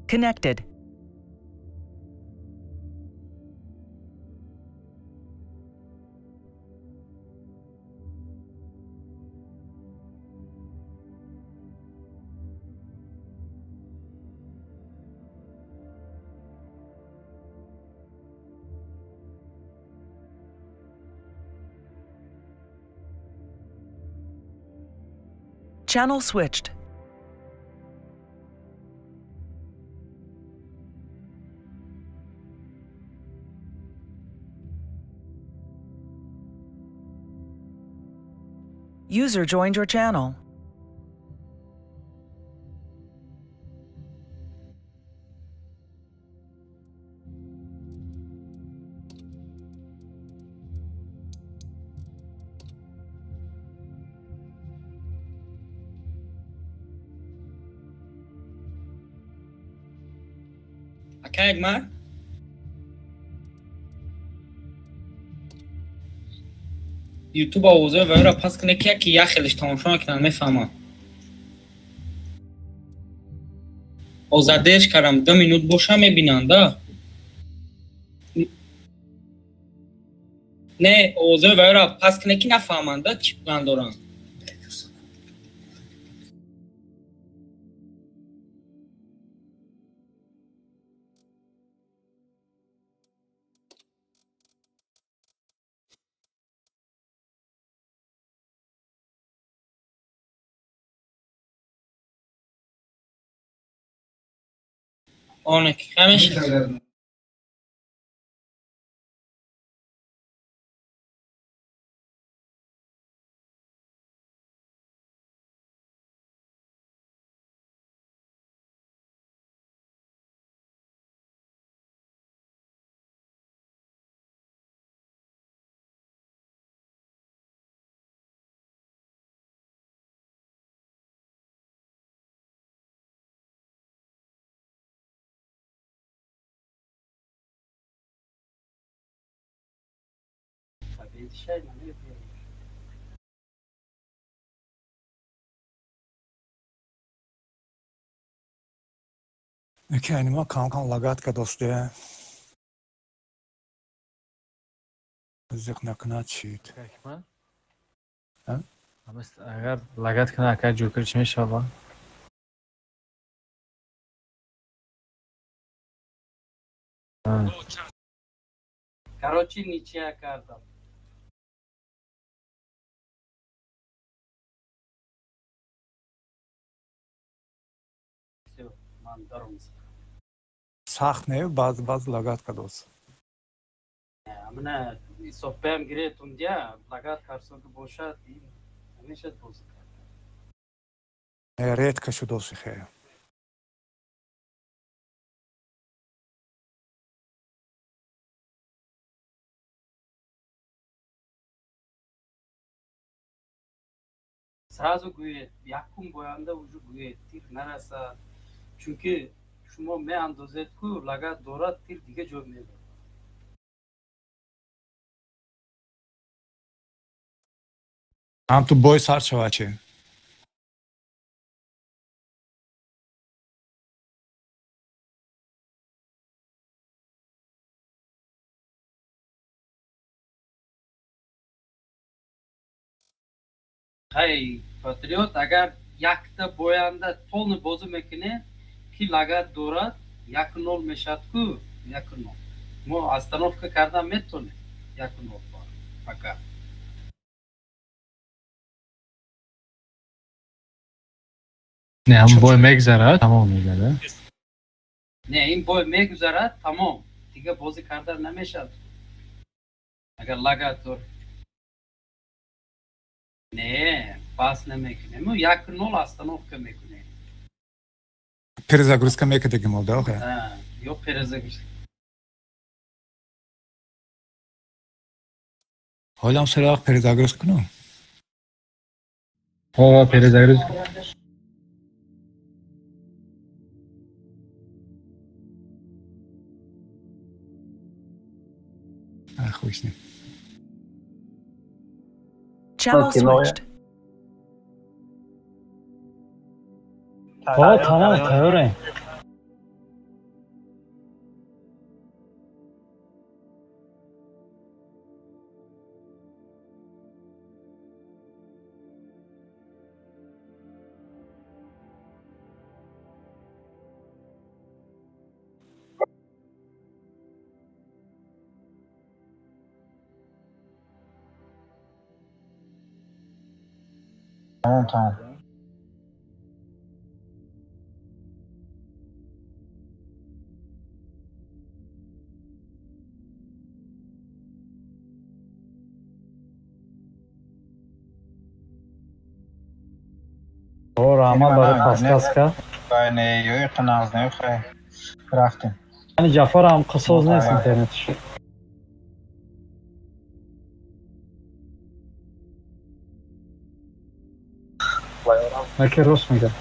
Connected. Channel switched. User joined your channel. Акай, Ютуб овозои вайро пас кунед, ки яке як хелеш тамошо мекунанд, мефаҳмам. Озадеш кардам, 2 минут боша, мебинанд, да? Не, овозои вайро пас кунед, ки нафаҳманд, да, чӣ план доранд. Оне ки ҳамеша. Окей, нима кам-кам лагать кадосте. Зиқ накунад чит. Агар лагать кунад, акай Ҷокер, чӣ мешавад? Короче, ничья кардам. Всё, ман даром. Сахт не, баъз баъз лагать кадос. Амина исоббаям гиретум дия, лагать карсоги бошад, ин намешад бозӣ кард. Редко шудоси хе. Сразу гӯед, якум боянда уже гӯед, тир нарасад. Чунки шумо меандозед ку лагать дорад, тир дига ҷо мебарад. Ҳам ту бой сар шавад чи? Хай, патриот, агар якта боянда полный бозӣ мекунед, ки лагать дорад, 1-0 мешавад ку, 1-0. Мо остановка кардан метавонем, 1-0 пока. Не, ҳам бой мегузарад, тамом мегардад. Не, ин бой мегузарад, тамом. Дига бозӣ кардан намешавад. Агар лагать дор. Не, бас намекунем. 1-0 остановка мекунем. Перезагрузка мекардагим да, охе? Ё перезагрузка. Ҳолам сари вақт перезагрузка кунам? Ҳо, перезагрузка. Хуй с ним. Channel switched. Ҳо, тамом, тайёрем. Тамом, тамом. О, раҳмат барои подсказка. Не, ёи қинағз не, хай. Рафтем. Яъне Ҷафар ҳам қисоз нест интернетиш. Наки рост мегӯяд.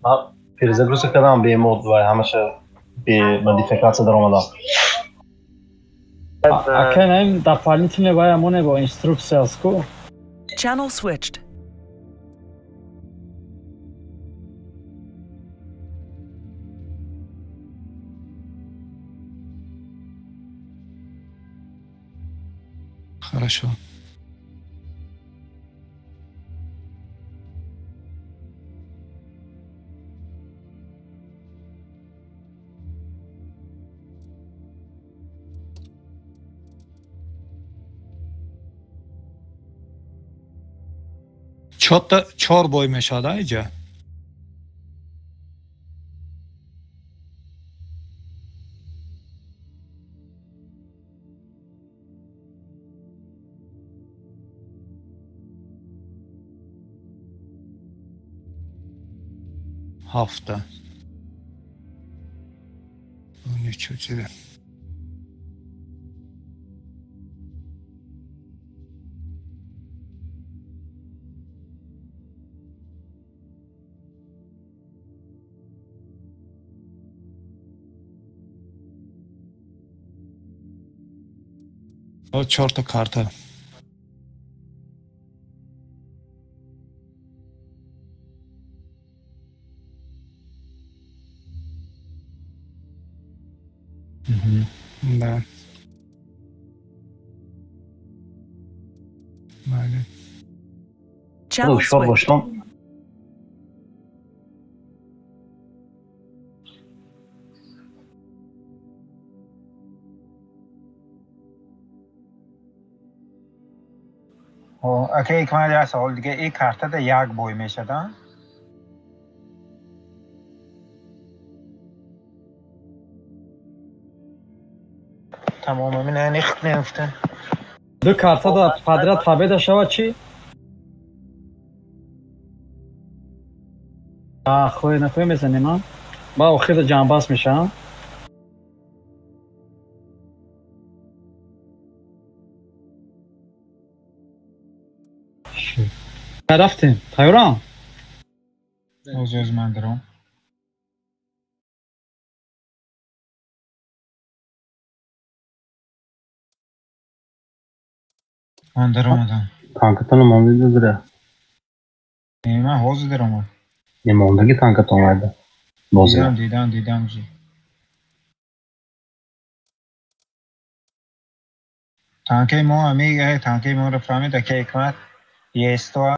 Ман перезагрузка кардам бемод ва ҳамаша бе модификатсия даромадам. Ака наим дополнительный вай ҳамоне бо инструксия аст ку. Channel switched. Хорошо. Чор бой мешавад иҷа? Ҳафта. Ничего себе. Чорта карта. Да. Бале. Channel Шор switched. бошам. Ака Ҳикмат, як савол дига. Ин картада як бой мешад, а? Тамом, амин аниқ нефта. Ду картада подряд победа шавад чӣ? Хӯй нахӯй мезанем, а? Ба охирда ҷамъбаст мешавам. Рафтем. Тайёрам? Оз оз ман даром. Ман даромадам. Танкатон монди зира. Не, ман ҳозир даромад. Не мондаги танкатон вайда. Бозира. Дидам, дидам, дидам ҷи. Танкаи мо ами, танкаи моро фаҳмид, ака Ҳикмат. Есто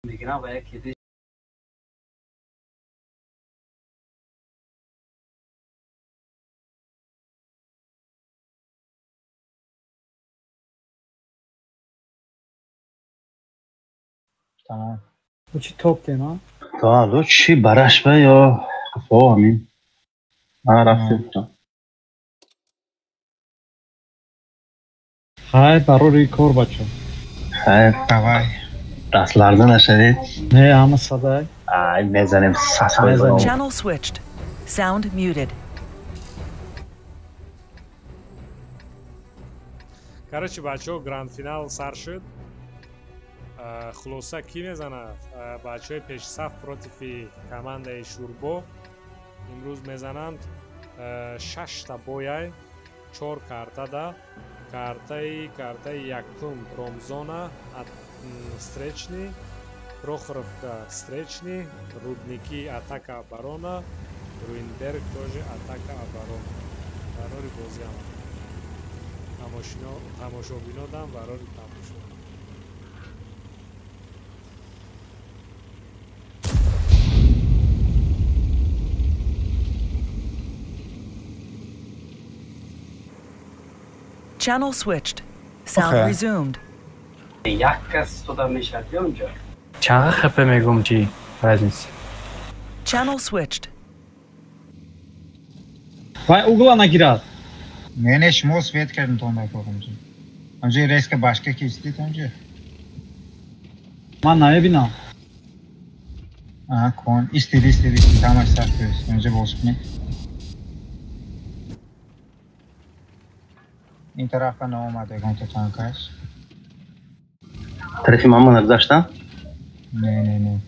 мегирам ва як кеди Тамом. Чӣ топ дем, а? Та, ло чӣ бараш ба ё қафо амин. Ман рафтем. Хайр, барори кор бачо. Хайр. Давай. Дастларда нашавед. Не, ҳама садай. Ай, мезанем сас. Channel switched. Sound muted. Короче, бачаҳо, гранд-финал сар шуд. Хулоса, кӣ мезанад? Бачаҳои пешсаф против и командаи Шурбо имрӯз мезананд. Шашта бояй, чор картада. Картаи якум промзона, встречный, Прохоровка встречный, Рудники атака оборона, Руинберг тоже атака оборона. Барори бозиам тамошобинодам, барори тамошо. Channel switched. Sound resumed. Як кас истода мешавад ё онҷо? Чанға хп мегум чи разница. Channel switched. Вай угла нагирад. Не, не, шумо свет кардем то накор онҷо. Онҷо резко башка ки истид онҷо. Ман намебинам. Аҳа, кон истид, истид, истид, ҳамаш сахт аст. Онҷо боз кунед. Ин тарафа наомад ягон то танкаш. Тарафи мама нагузаштан? Не, не, не.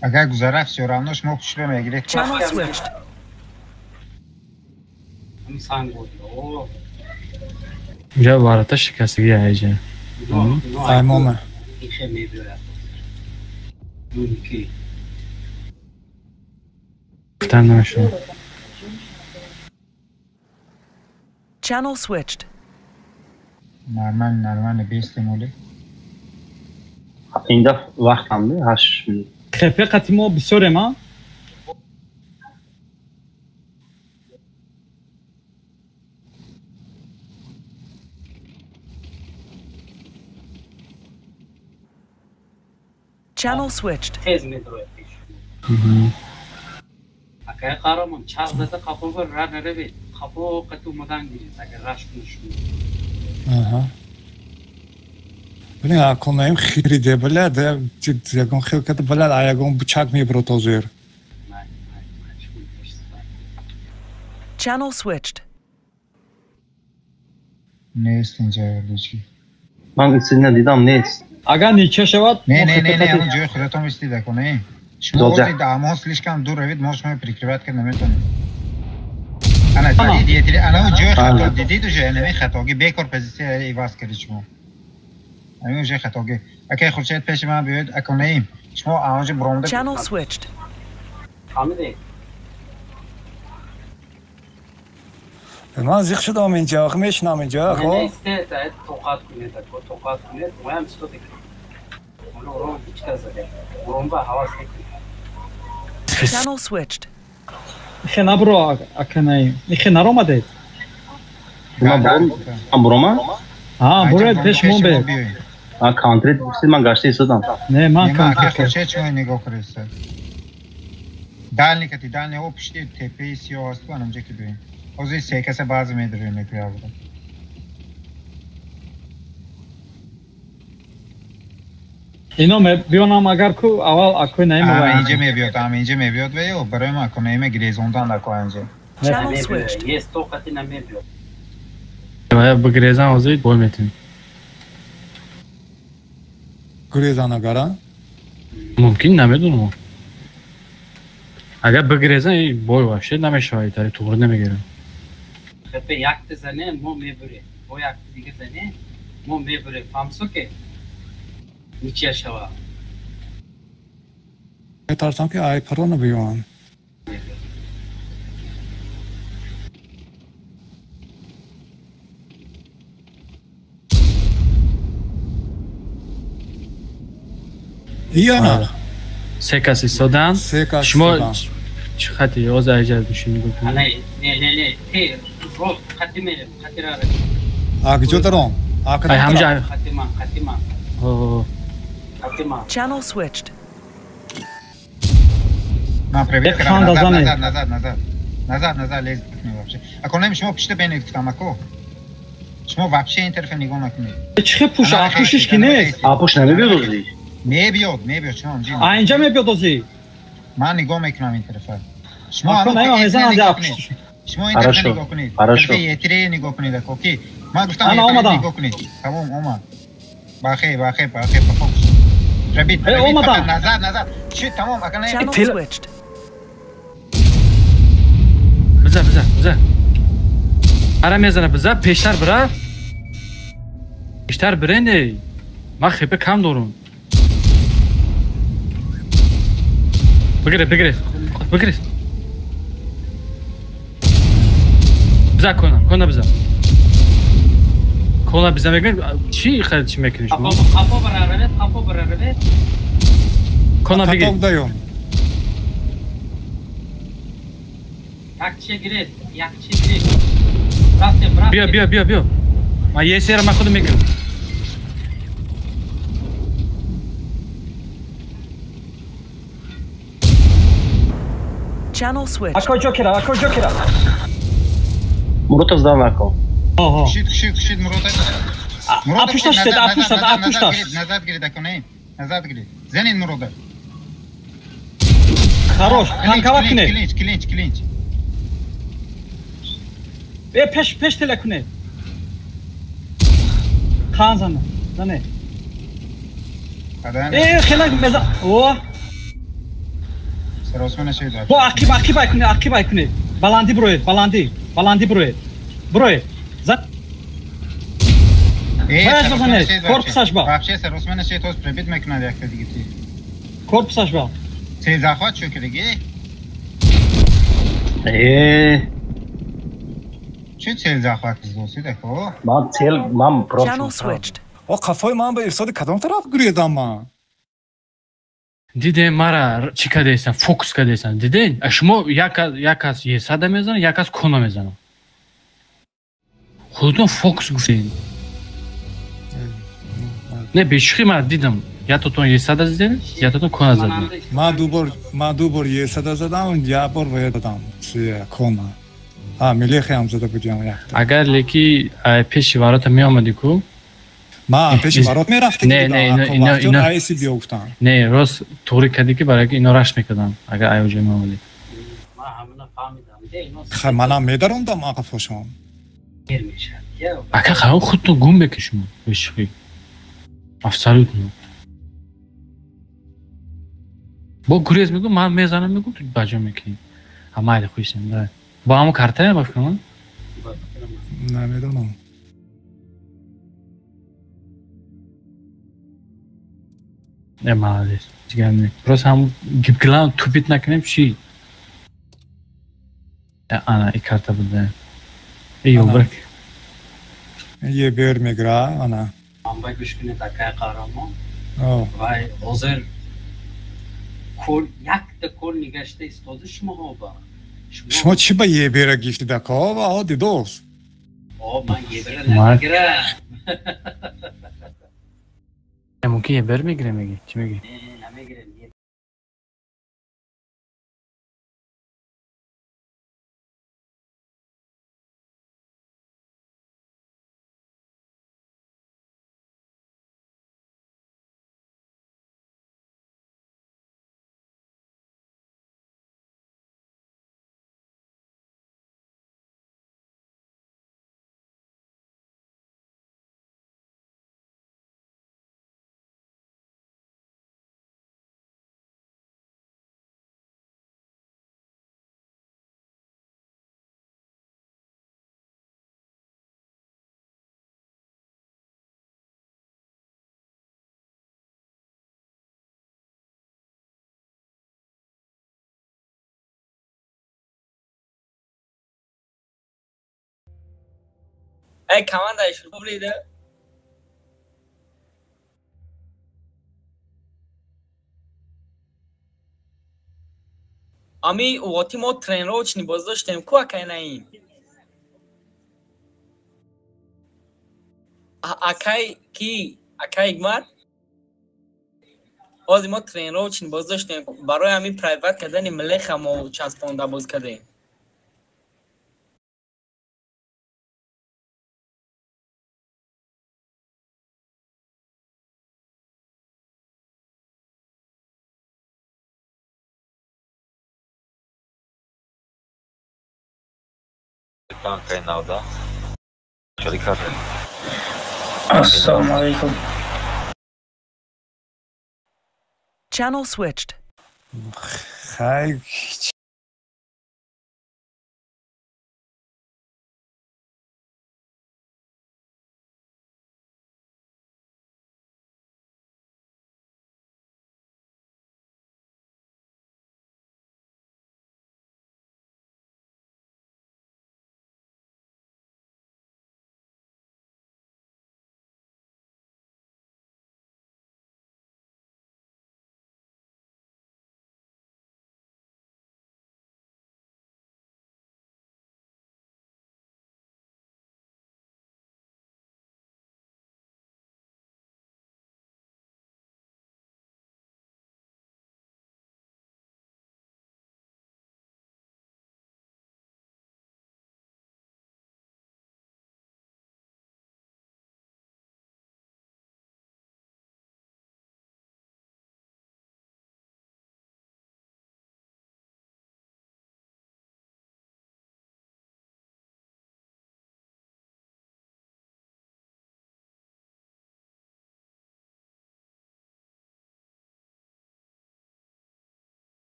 Агар гузара, всё равно шумо пушро мегиред. Channel switched. Ҳамин санг буд. О, Инҷа варата шикастагӣ айҷа. Аймоме. Ихе мебиёяд. Рудники. Гуфтан намешавад. Channel switched. Нормально, нормально, бестем оле. Ин даф вақт ҳам 8 минут. ХП қати мо бисёрем, а? Channel switched. Тез медрояд пеш. Акай Қаҳрамон, чарх зада қафо бар ра наравед. Қафо қати омадан гиред, агар раш кунед шумо. Аҳа. Блин, аконаим хириде, бля, да ягон хел када, бля, а ягон бучак меброд озир. Не, не, не, шумо пеш сафар. Channel switched. Нест инҷа лички. Ман истидна дидам, нест. Агар нича шавад, Не, мо не, ХП не, не, қати он ҷои худатон истид ако не. Шумо Зоҷа. ҳозир даҳмо слишком дур равед, мо шумо прикрывать кард наметонем. Ана дидид, дидид, ана он ҷои хато дидид уже, ана хатоги бекор позитсия иваз кардид шумо. Ами уже хатоги. Акай Хуршед, пеши ман биёед, ако неим. Шумо анҷо буромда. Channel switched. Фаҳмидед? Ман зиқ шудам инҷа, охи мешинам инҷа, Не, не, хо? истед, тоқат кунед, ако тоқат кунед, моям истоде. Ҳоло урон ҳеҷ кас задем. Урон ба ҳавас мекунед. Channel switched. Ихе набуро, ака Наим. Ихе наромадед. Ман буром, ман бурома? А, буроед, пеш мо бед. А контрит гуфтид, ман гашта истодам. Не, ман Не, ман акай контр. Хуршед, шумо нигоҳ кунед. Дальний кати, дальний о пушти тепаи сиёҳ аст, анамҷа ки биёем. Ҳозир се каса баъзе медароем мекӯя. Ино биёнам агар ку аввал акои Наим Ама вай. инҷа мебиёд, ама инҷа мебиёд ва ё барои ман ако Наима гирезондан ако анҷа. Channel Намебиёяд. switched. Есть тоқати намебиёд. Ва бигрезан ҳозир бой метем. Гурезан агара? Мумкин, намедонам. Агар бигрезан, и бой вообще намешавад, итари туғри намегирам. ХП якта зане, мо мебурем. Бо якта дига зане, мо мебурем. Фаҳмсо ки? Ничья шава. Метарсам ки ай парона биён. Мебиёд. Ияна. Се кас истодан. Се кас Шумо истодан. чӣ хати ҳозир айҷа мешинӣ гуфтӣ? Ана, не, не, не, те рост қати мерем, қати ра. А куҷо даром? А Ай кадом ҳамҷа. тараф? Қати ман, қати ман, О, қати ман. Channel switched. Ман проверка Як ханда назад, зане. назад, назад, назад. Назад, назад лез вообще. Ако наим шумо пушта бенед гуфтам ако. Шумо вообще ин тарафа нигоҳ накунед. Чӣ хе пуш, а пушиш ки нест. А пуш намебиёд озди. Мебиёд, мебиёд, шумо онҷо. А инҷа мебиёд озӣ. Ман нигоҳ мекунам ин тарафа. Шумо нигоҳ кунед. Шумо ин тарафа нигоҳ кунед. Хорошо. Етире нигоҳ кунед, акоки. Ман гуфтам етире нигоҳ кунед. Тамом, омад. Бахе, бахе, бахе, по фокус. Рабит, рабит, назад, назад. Чӣ, тамом, ака не. Биза, биза, биза. Ара мезана, биза, пештар бира. Пештар биренде. Ман хепе кам дорум. Бигире, бигире, бигире. Биза кона, кона биза. Кона биза мегӯяд, чӣ хел чӣ мекунӣ шумо? Қафо бара равед, қафо бара равед. Кона бигир. Якче гиред, якче гиред. Рафтем, рафтем. Биё, биё, биё, биё. Ман есера ман худам мекунам. Channel switched. Ако ҷокера, ако ҷокера. Мурото сдал нако. Шит, шит, шит, Мурото. Апушташ, апушташ, апушташ. Назад гиред, ако не. Назад гиред. Зенин Мурото. Хорош, танкава кунед. Клинч, клинч, клинч. Э, пеш, пеш тела кунед. Хан зана, зане. Э, хела меза. О. Бо ақиб, ақиб ай кунед, ақиб ай кунед. Баландӣ бироед, баландӣ, баландӣ бироед. Бироед. Зан. Баяш базанед, корпусаш ба. Вообще саросмена шед, тоз прибит мекунад якта диги ти. Корпусаш ба. Се захват шо ки диги? Э. Чӣ цел захват издоси дако? Ман цел, ман просто. О, қафои ман ба ифсоди кадом тараф гурезам ман? Дидем мара чӣ кардесан, фокус кардесан. Диден? Шумо як кас есада мезанад, як кас кона мезанад. Худатон фокус гуфтед. Не, бешухӣ ман дидам. Ятотон есада задед, ятотон кона задед. Ман ду бор есада задам, як бор вая дадам. Кона. А, мелехе ҳам зада будям якта. Агар леки пеши ворота меомадӣ ку? Ман пеши ворот мерафтам. Не, не, ино ино айси биё гуфтам. Не, рост туғри кардӣ ки барои ино рашт мекардам, агар ай оҷо меомадӣ. Ман ҳамина фаҳмидам. Хай манам медарондам ақафошон. Ака қарор худтон гум мекунед шумо, бешухӣ. Абсолютно. Бо гурез мегӯм, ман мезанам мегӯм, ту баҷо мекунӣ. А майли хуйсем, да. Бо ҳамон картая ба фикрам? Намедонам. Э, молодец. Ҷигар не. Просто ҳам гипглан тупит накунем чӣ? Ана, и карта буда. Э, ёбрак. Е бер мегра, ана. Манбай гӯш кунед, акай қаҳрамон. Вай, ҳозир кол, якта кол нигашта истода шумоҳо ба. Шумо чӣ ба ебера гифтид ако? Ва, дидос. О, ман ебера намегирам. Мумкин ебер мегирем меги? Чӣ меги? Не, намегирем. Эй, команда еще да? Ами оти мо тренировочни боз доштем, ку акай наим? Акай ки? Акай Игмат? Ҳозир мо тренировочни боз доштем, барои ҳамин прайват кардани милеха мо часпонда боз кардем. Танкай навда. Чали карда. Ассалому алайкум. Channel switched. Хай.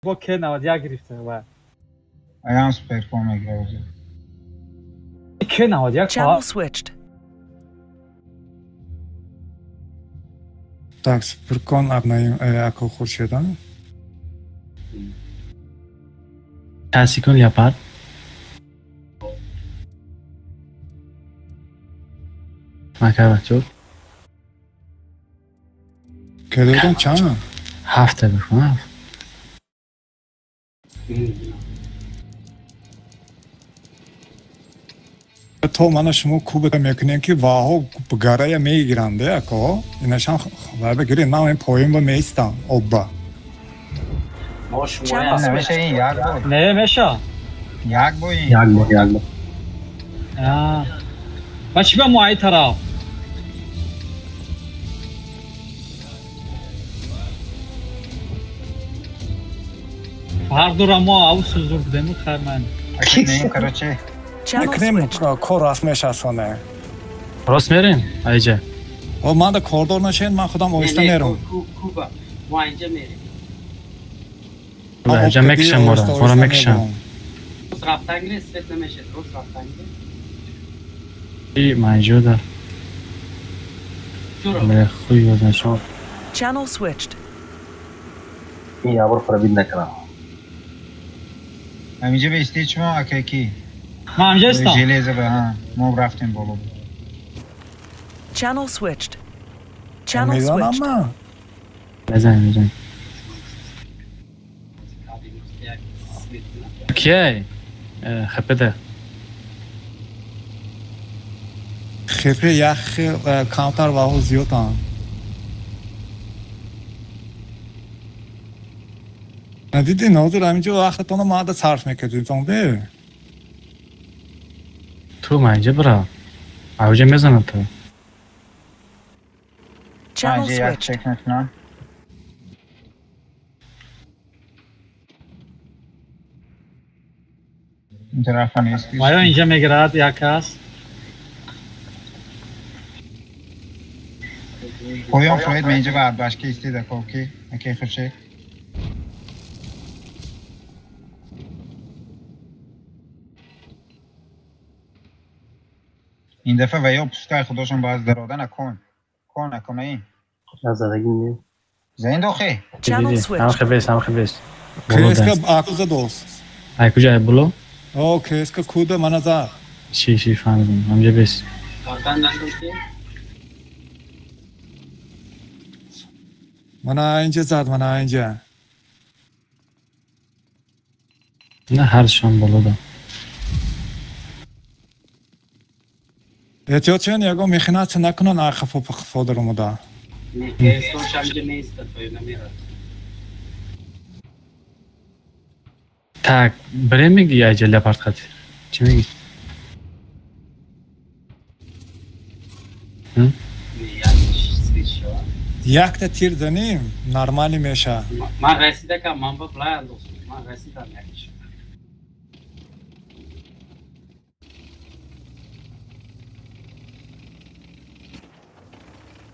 Бо ке 91 гирифта ва. Аям суперкон мегира озир. Ке 91 Channel switched. Так, суперкон абнаим ако Хуршедан. Чанд секунд леопард? Мака бачо. Кедодон чанд? Ҳафта бихон ҳафт. То мана шумо куб мекунем ки ваҳо гарая мегиранд ако инашам вай бигиред ман поин ба меистам обба. Не меша. Як бо ин. Як бо, як бо. Ба чӣ ба мо ай тараф? Ҳар дура мо ав сузур будем хайр ман. Короче. Мекунем кор рост мешасоне. Рост мерем айҷа. О ман да кордор нашен ман худам оҳиста мерам. Куба. Мо инҷа мерем. Айҷа мекшам мора, мора мекшам. Рост рафтангире свет намешад, рост рафтангире. И манҷо да. Ме хуй возначо. Channel switched. Ин ябор пробид накардам. Ҳаминҷа беистед шумо акаки. Ман ҳаминҷа истам. Железо ба ҳа, мо рафтем боло. Channel switched. Channel switched. Мезанем, мезанем. Окей. ХПД. ХП як камтар ваҳо зиёданд. Надидӣ ҳозир ҳаминҷо вақтатонро маада сарф мекардед зонде? Ту ман инҷа бира. Авҷа мезанам ту. Channel switched. Ин тарафа нест. Ваё инҷа мегирад як кас. Поён фроид ме инҷа ба арбашки истед ака ки Хуршед. Ин дафъа ва ё пускай худошон ба аз дарода накун. Кон накун ин. Назадаги не. Зайн дохи. Channel switched. Ам хебес, ам хебес. Креска акуза дост. Ай куҷа ай було? О, креска куда мана за. Ши, ши фаҳмидам. Ҳамҷа бес. Кардан нашуд ки? Мана инҷа зад, мана инҷа. На ҳаршон боло да. Эҳтиёт шавед, ягон мехинатсия накунанд, ай хафо пахфо даромада. Не, КС шамҷа нест, то намерад. Так, бирем меги айҷа леопард хати. Чӣ меги? Якта тир занем, нормалӣ меша. Ман расидакам, ман ба блай андохтам. Ман расидам якиш.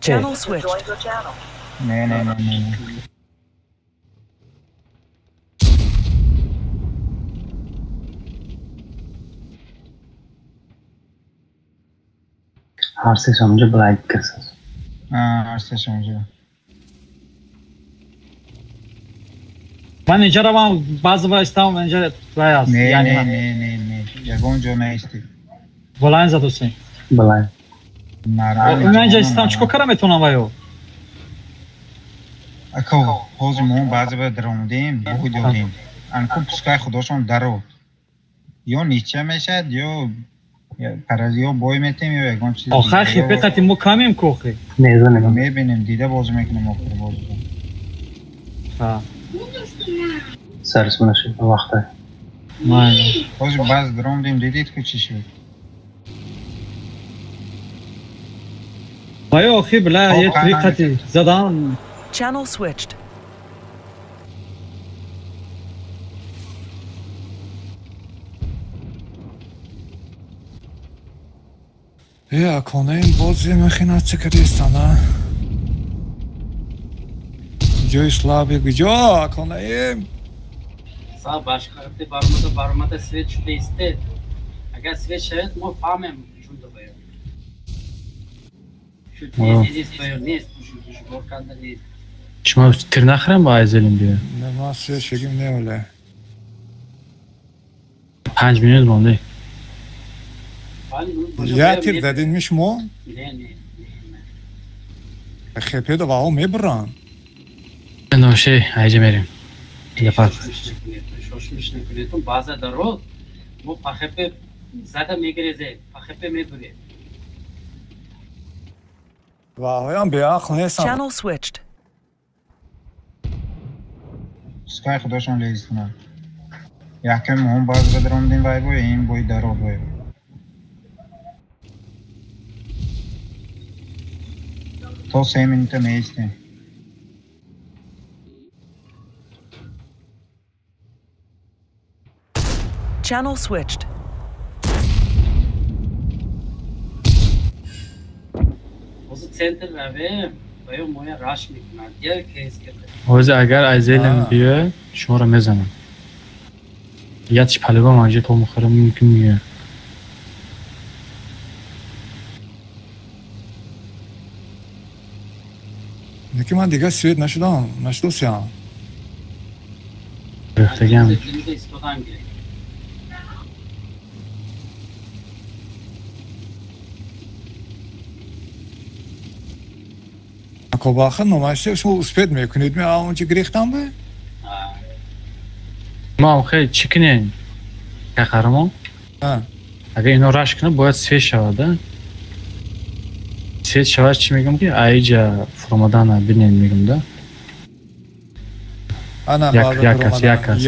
Channel switched. Не, не, не, не. ҳар сеш ҳамҷо блайд касас. Ҳар сеш ҳамҷо. Ман инҷа равам, баъзе вайстам, инҷа вай аст. Не, не, не, не, не. Ягон ҷо наисти. Блайн задусем. Блайн. Ман инҷа истам, чӣ кор кара метавонам вайо? Ако, ҳозир мо баъзе ба даромадем, бой додем. Анку пускай худошон дарод. Ё нича мешад, ё паразиё бой метем, ё ягон чиз. Охай хипе қати мо камем кохи. Мезанем. Мебинем, дида бозӣ мекунем охир бозӣ. Ҳа. Сарс нашид вақта. Майли. Ҳозир баъзе даромадем, дидед ку чӣ шуд? Вайо охи била е три қати задан. Channel switched. Э, аконаим бози мехинатсия кардистан, а? Ҷои слаби куҷо, аконаим? Са башқарти баромада баромада свет шуда истед. Агар свет шавад, мо фаҳмем чунда баё. Шуд нест, баё нест, шуд канда нест. Шумо тир нахӯрем ба айзелин биё? Не, ман свет шагим не оле. 5 минут монде. Я тир дадин ми шумо? Не, не, не. Хепеда вао мебуранд. Ноше, айҷа мерем. Леопард. Шошмиш накунетон, баъза дарод мо пахепе зада мегирезем, пахепе мебурем. Ваоям беақл нестам. Channel switched. Пускай худошон лез кунанд. Якем мо баъзе даромадем вай бой, ин бой дарод вай. То 3 минута меистем. Channel switched. Ҳозир центр равем, ваё моя раш мекунад. Як кейс карда. Ҳозир агар айзелин биёяд, шуморо мезанам. Ятиш палибам анҷа то мухӯрам мумкин меояд. Неки ман дигар свет нашудам, нашудосиям. Рехтагиам. Кобаха номаште шумо успед мекунед, ме ончи гирехтам бе? Ма охе чӣ кунем? Қаҳармон? Агар ино раш кунад, бояд свет шавад, да? Свет шавад чӣ мегӯям ки айҷа фуромадана бинем мегӯям, да? Ана як кас, як кас.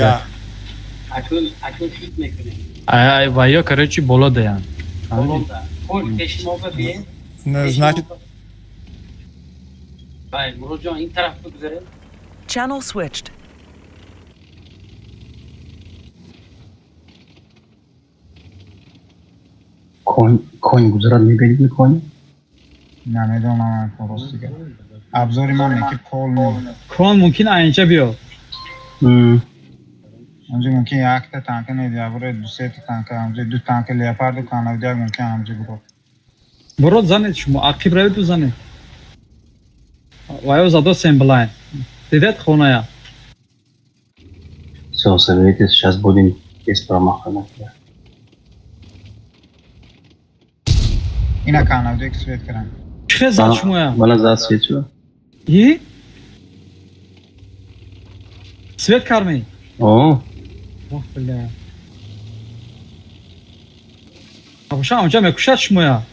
Акун хит мекунем. Ай ва ё короче боло даян. Боло да. Хол пеши мо бибин. Значит Вай, Муроджон, ин тараф бигузарем. Channel switched. Конь гузарад мебинед конь? Намедонам рости гап. Абзори ман неки пол не. Кон мумкин айнча биё. Онҷо мумкин якта танка не, ябуре ду сета танка, онҷо ду танка леопарду канавдяк мумкин ҳамҷо бурод. Бурод занед шумо, ақиб равед занед. Вайо задосем блайн. Дидед хоная? Всё, соберитесь, сейчас будем без промаха. Ина канавдяк свет кардам. Чӣ зад шумоя? Мана зад свет шуд. И? Свет карми? О. Ох, бля. Абуша, онҷа мекушад шумоя?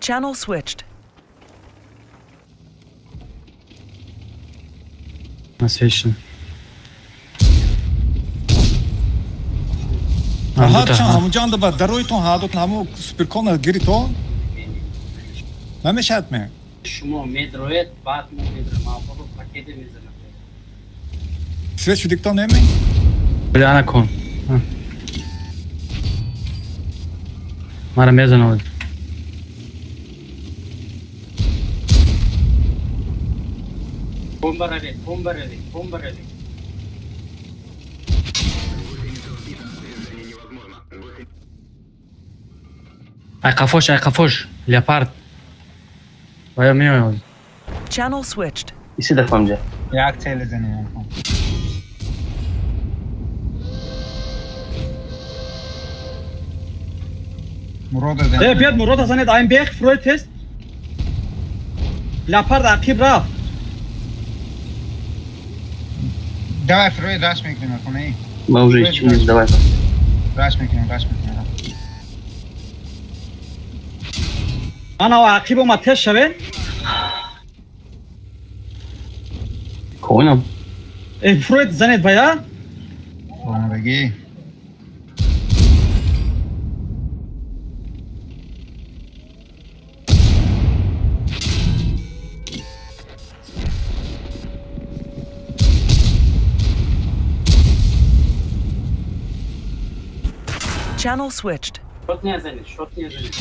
Channel switched. Насвечен. Ҳарчанд ҳамунҷанда ба дароитон ҳардотон ҳамо суперкона гиритон намешавад ме? Шумо медроед, баъд мо медроем. Ман пакете мезанам. Свет шудиктон неме? Бля, накун. Мара мезанам. Бомба равед, бомба равед, бомба равед. Ай қафош, ай қафош, леопард. Вая меояд. Channel switched. Иси дафамҷа. Як цели занем. Мурода занем. Э, биёд Мурода занед, айн бех, фрой тест. Леопард ақиб рафт. Давай, Фройд, раш мекунем, акунай. Ма уже исчез, давай. Раш мекунем, раш мекунем. Ана ақиб омад, тест шавед. Коинам. Э, Фройд занед вая? Омадагӣ. Channel switched. Шот незанед, шот незанед.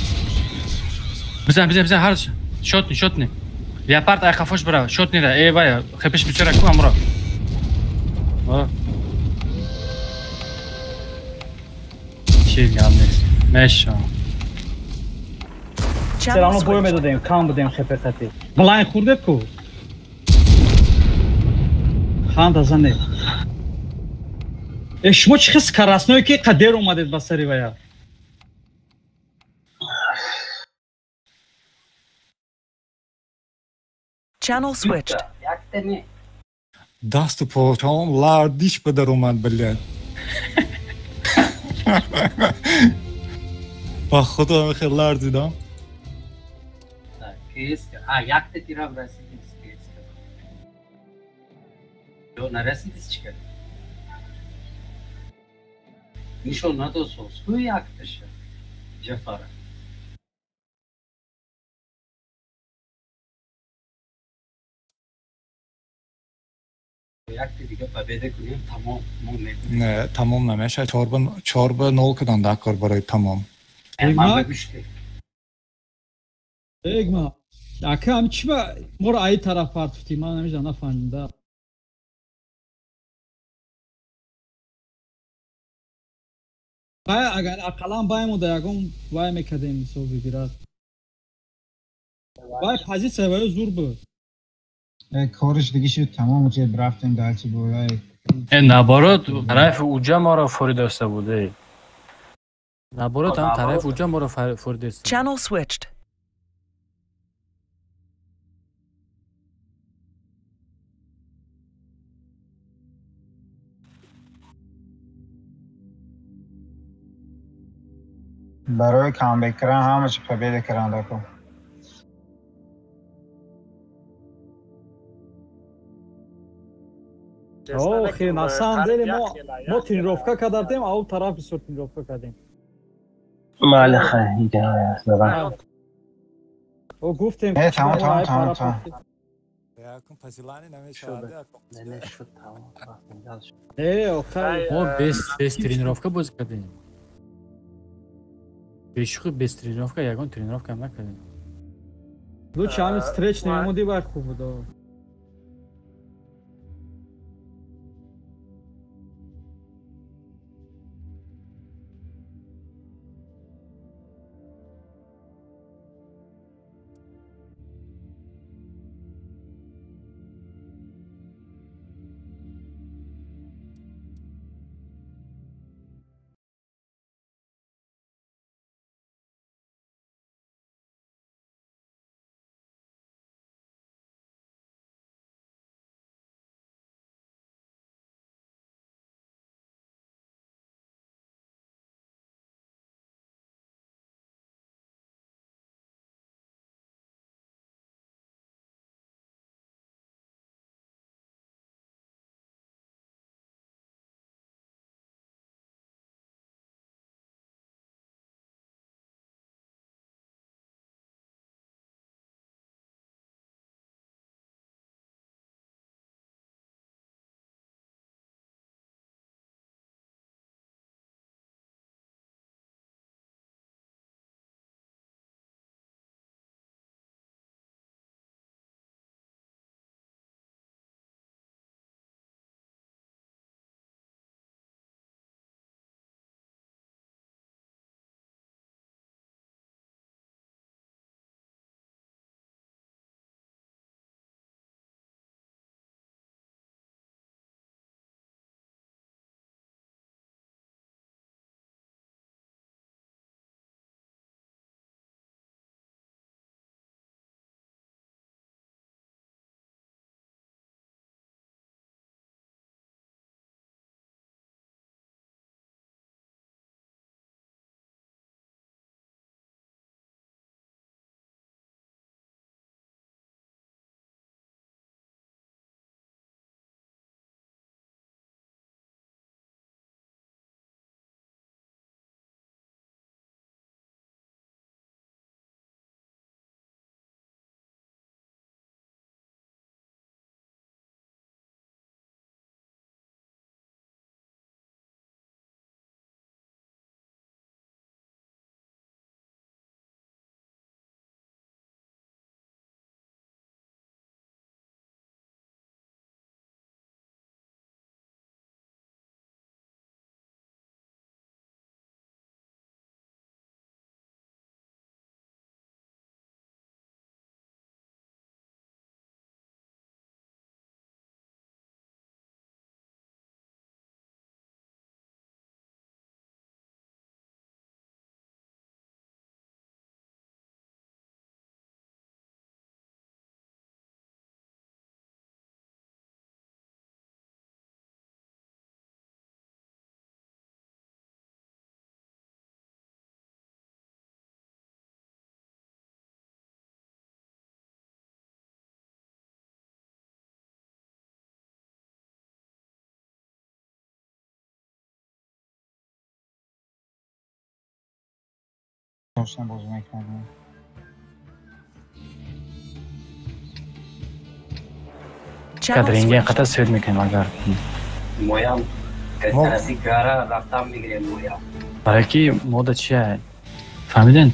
Бизан, бизан, бизан, ҳар шотни, шотни. Леопард ай қафош бира, шотни ра. Э, вая, хепеш бисёра ку амро. Чи гап нест. Меша. Серано бой медодем, кам будем хепе хати. Блайн хурдед ку? Ханда занед. Э, шумо чӣ хис карасное ки қадер омадед ба сари вая? Channel switched. Дасту почам лардиш ба дар омад, блядь. Ба худо хел ларзидам. А, якта тирам расидис кес. Ё нарасидис чӣ кард? Нишон надосос. Ку якташа? Ҷафара. Якта дига победа кунем, тамом. Мо медонем. Не, тамом намешавад. 4-0 кадан дакор барои тамом. Эгма. Ака, ам чӣ ба моро аи тараф партуфтӣ? Ман намедонам, нафаҳмидам. Бая агар ақаллан баемо да ягон вай мекардем, мисол бигирад. Вай позитсия ваё зур буд. Кориш диги шуд, тамом шуд, рафтем дальше бо. Э, наоборот, тарафи уҷа моро форидаста буд, э. Наоборот, ҳам тарафи уҷа моро форидаста. Channel switched. Барои камбек кардан ҳамаша победа кардан дако. Охи, на самом деле мо тренировка кардем, а он тараф бисёр тренировка кардем. Майли хай, ига. О гуфтем. Э, тамом, тамом, тамом, тамом. Э, охай. Мо без тренировка бозӣ кардем. Бешухи без тренировка, ягон тренировка ҳам накардем. Лучше ҳамин стреч намемоди вай хуб буд. Точно бозӣ мекунад. Кадринге қата свет мекунем агар. Моям тарафи гара рафтам мегирем моям. Барои ки мода чия? Фаҳмиден?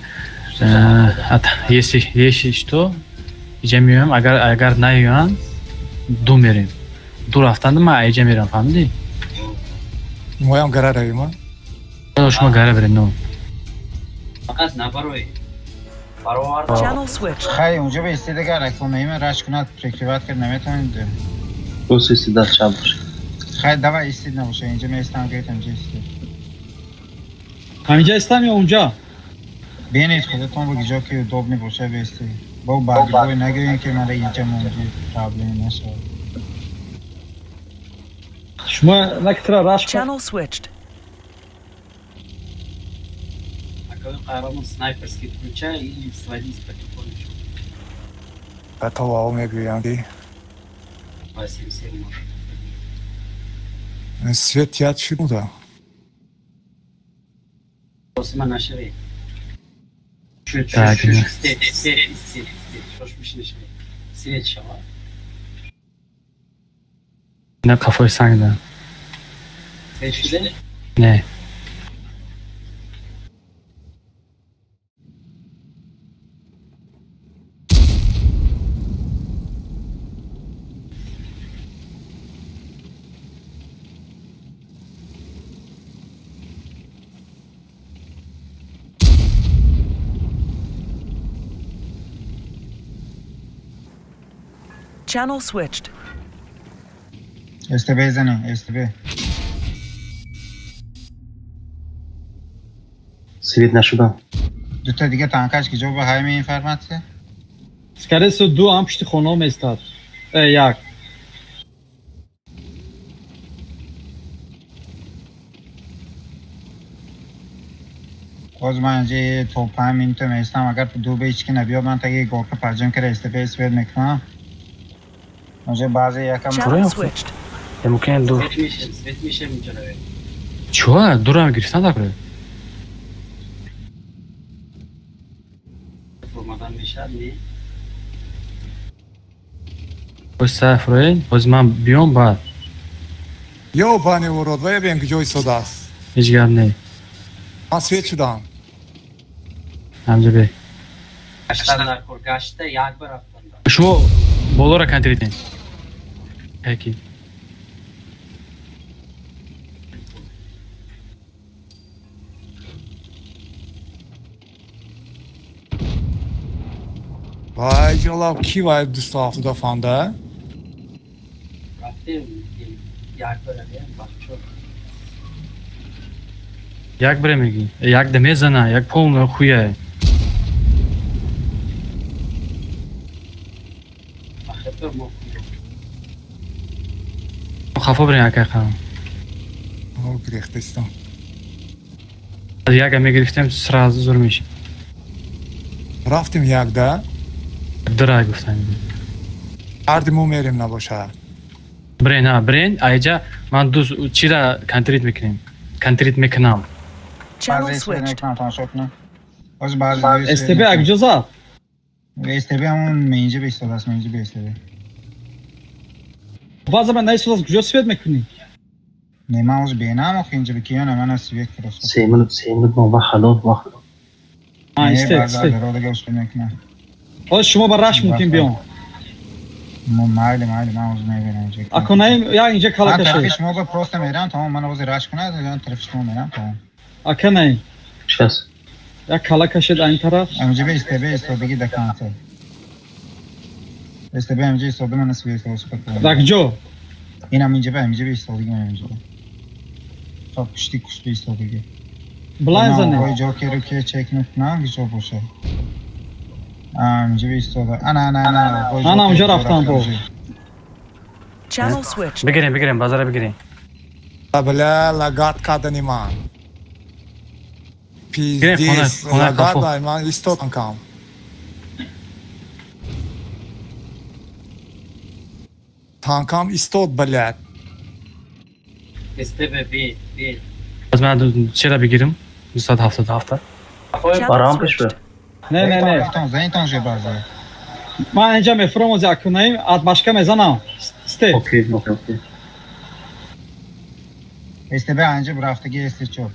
Если что, иҷа меоям, агар наёянд, ду мерем. Ду рафтанда ман иҷа мерам, фаҳмидӣ? Моям гара равем, а? Шумо гара биред, но. Фақат набароед. Хай, унҷо ба истидагар рекламаима раш кунад, прикриват кард наметавонед. Бос истида чап бош. Хай, давай истид набоша, инҷа меистам, гӯед ҳамҷа истид. Ҳаминҷа истам ё унҷа? Бинед худатон ба ҷо ки удобный боша бистед. Бо баъди бой нагӯед ки мара инҷа монҷи проблема нашавад. Шумо нактра раш кун. Channel switched. Қаҳрамон снайперский включай и сводись потихонечку. Баталав мегӯянд. 87 может. Свет яд шуда. Осма нашавед. Так, Свет шава. На кафои санг да. Свет шуда? Не. Channel switched. СТБ зане, СТБ. Свет нашудам. Дута дига танкаш ки ҷо ба ҳайми информатсия? Скорее всего, ду ҳам пушти хона меистад. Як. Боз ман инҷа то 5 минута меистам, агар ду ба ҳеч ки набиёд, ман таги горка парҷам кара СТБ свет мекунам. Уже баъзе якам мумкин ду. Свет миша миҷаравед. Чё? Дурам гирифтан дакре? Омадан мешад, не? Боз сафроед, боз ман биём баъд. Ё бани урод, ва ебем ки ҷои сода аст. Ҳеҷ гап не. Ман свет шудам. Ҳамҷа бе. Гаштан накор, гашта як бар рафтан. Шумо болоро контритен. Яки. Вай ҷалаб, ки вай 270 фанда? Рафтем, як бар равем, бачо. Як бре меги. Як да мезана, як полна хуя. Хафо бирем акай қам. О, гирехтестам. Яга мегирифтем, сразу зур мешид. Рафтем як да? Дурай гуфтам. Ҳарди мо мерем набоша. Брен, ҳа, брен, айҷа ман ду чира контрит мекунем. Контрит мекунам. Channel switched. СТБ акҷо зад? СТБ ҳамон менҷа бистодааст, менҷа бе СТБ. Баъза ман наистодааст, куҷо свет мекунӣ? Не, ман ҳозир бенам охи инҷа бикиёна, ман свет просто. 3 минут, 3 минут мон вақт ҳалол вақт. А, истед, истед. Ҳозир шумо ба раш мумкин биём. Майли, майли, ман ҳозир мебинам инҷа. Ако наим, як инҷа кала кашед. Ман тарафи шумо ба просто мерам, тамом, ман ҳозир раш кунад, ман тарафи шумо мерам, тамом. Ака наим. Щас. Як кала кашед айн тараф. Инҷа бе СТБ истодагӣ до конца. СТБ инҷа истода, ман свет ҳозир. Дар куҷо? Инам инҷа ба, инҷа бе истодагӣ, ман инҷа. То пушти кушти истодагӣ. Блайн зане. Ой ҷокеру ки чек мекунам, куҷо боша. Инҷа бе истода. Ана, ана, ана. Ана унҷа рафтам бо. Channel switched. Бигирем, бигирем, базара бигирем. Бля, лагат кардани ман. Пиздец, лагат дай ман истод танкам. Танкам истод, блядь. СТБ бе, бе. Аз ман чира бигирим? 277. Барам пеш бе. Не, не, не. Зенитон же база. Ман инҷа мефурам ози акунаим, атмашка мезанам. Сте. Окей, окей, окей. СТБ анҷа рафтаги СТ4.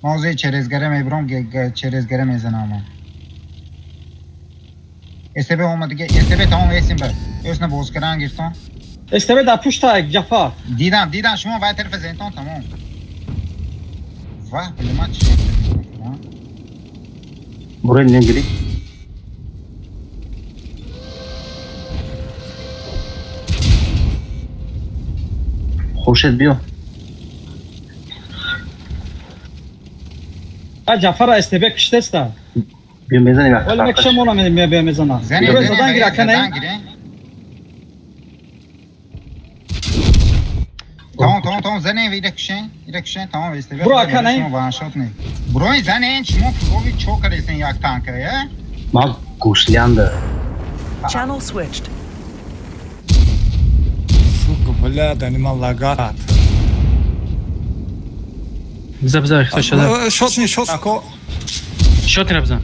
Ма ози через гара мебурам, через гара мезанам. СТБ омадиги, СТБ тамом эсим ба. Ёсна боз кардан гирифтон. СТБ дар пушта Ҷафар. Дидам, дидам, шумо вай тарафа зенитон тамом. Вах, блин, ман чӣ Бурай негири. Хуршед биё. А Ҷафара СТБ киштеста. Биё мезанем. Вале мекушам она мебия мезана. Задан гир ака не? Тамом, тамом, тамом, занем ира кушен, ира кушен, тамом СТБ. Бро ака не? Шумо ваншот не. Брои занем, шумо куови чо кардесен як танка, я? Ман гушлянда. Channel switched. Сука, бля, да нема лагат. Биза, биза, хто шада. Шотни, шот, ако. Шотни биза.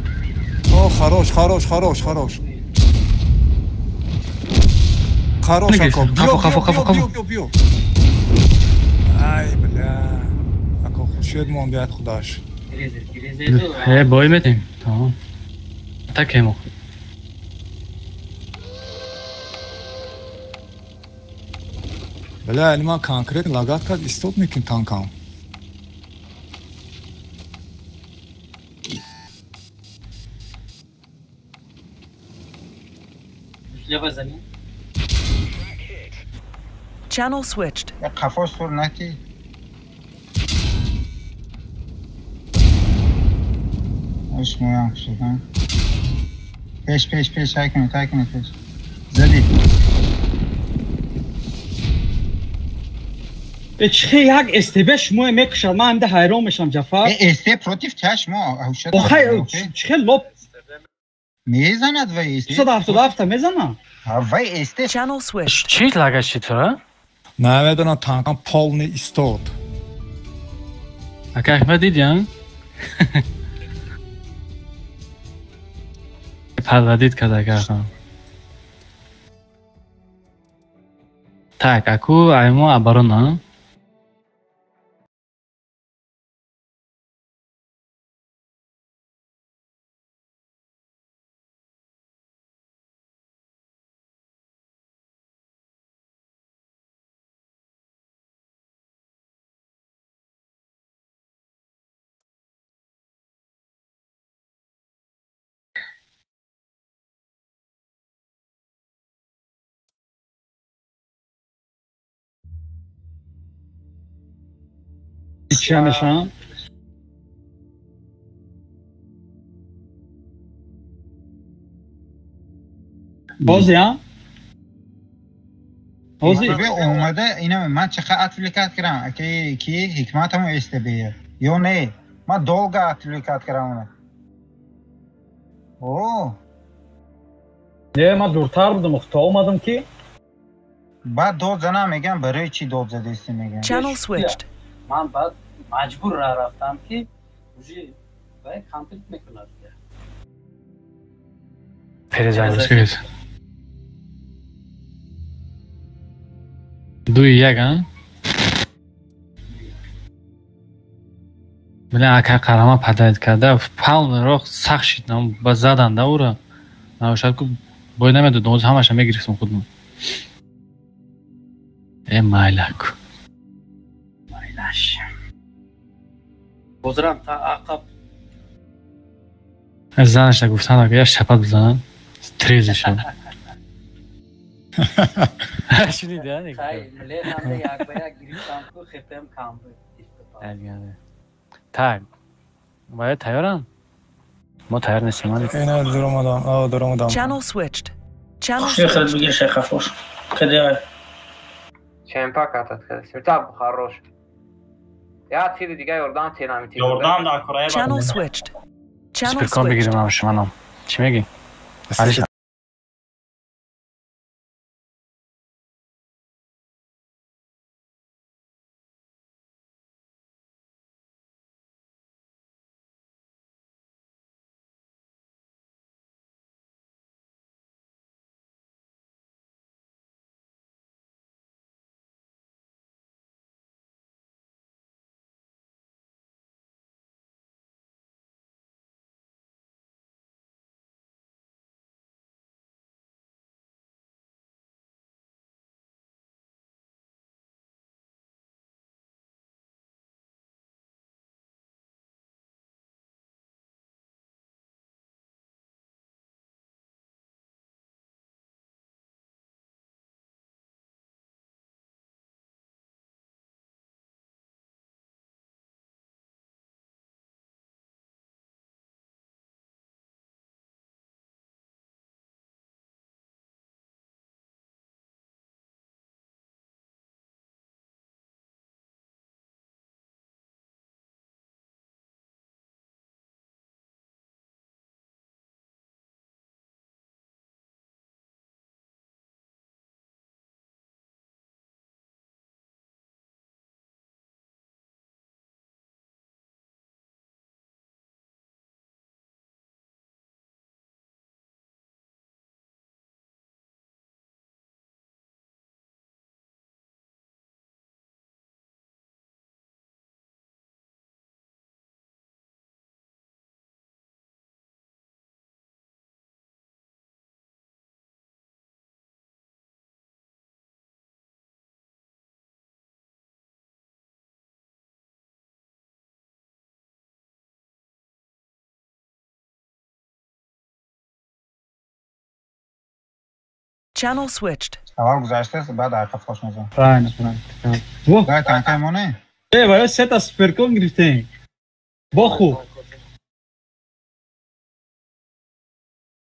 О, хорош, хорош, хорош, хорош. Хорош, ако. Хафо, хафо, хафо, хафо. Биё, биё. Ай, бля. Ако хуршед монда худаш. Э, бой метем. Тамом. Атакаем. Бля, ман конкретно лагат кард, истод мекун танкам. Channel switched. Қафо сур натӣ. Ош моям шудан. Пеш, пеш, пеш, тай кунед, тай кунед, пеш. Задӣ. Чӣ як СТБ шумо мекушад, ман ҳамда ҳайрон мешам Ҷафар. СТ против чашмо, ҳушад. Охай, чӣ лоп мезанад вай СТ. 177 мезанад? Вай СТ. Channel switched. Чӣ лагаши тура? Намедонам, танкам полный истод. Ака Аҳмад дидиан? Подводит кард ака Аҳмад. Так, аку аймо оборона. Чӣ мешам? Бозия? Бози? Омада ина ман чӣ отвлекать кардам, ки ҳикматамо СТБ ё не? Ман долго отвлекать кардам. О! Не, ман дуртар будам, то омадам ки баъд дод занам мегам, барои чӣ дод задести мегам. Channel switched. Ман баъд маҷбур рафтам ки уже вай конфликт мекунад. Перезагрузка. 2-1, а? Бля, ака қарама падаид карда, пални роҳ сахт шид, ба задан да ура. Навшад ку бой намедод, оз ҳамаша мегирифтам худмон. Э, майлаку. Майлаш. Бозрам та ақаб. Занашна гуфтан, ака я шапат бизанам, трези шав. Шуниди, а? Хай, мле як ба як гирифтам ку хепем кам буд. Так, бояд тайёрам? Мо тайёр нестем, али. Ина дуромадам, а дуромадам. Channel switched. Channel switched. Шейх бигир шейх хафош. Каде? Чемпак атат каде. Таб хорош. Я тири дига ёрдам тирам тир. Ёрдам да кораё. Channel switched. Channel switched. Спиркон бигирем ам шуманам. Чӣ мегӣ? Али. Channel switched. Аввал гузаштааст, баъд ақафош мезанам. Правильно, правильно. Во. Дай танкай моне? Э, ваё сета суперкон гирифтем. Боху.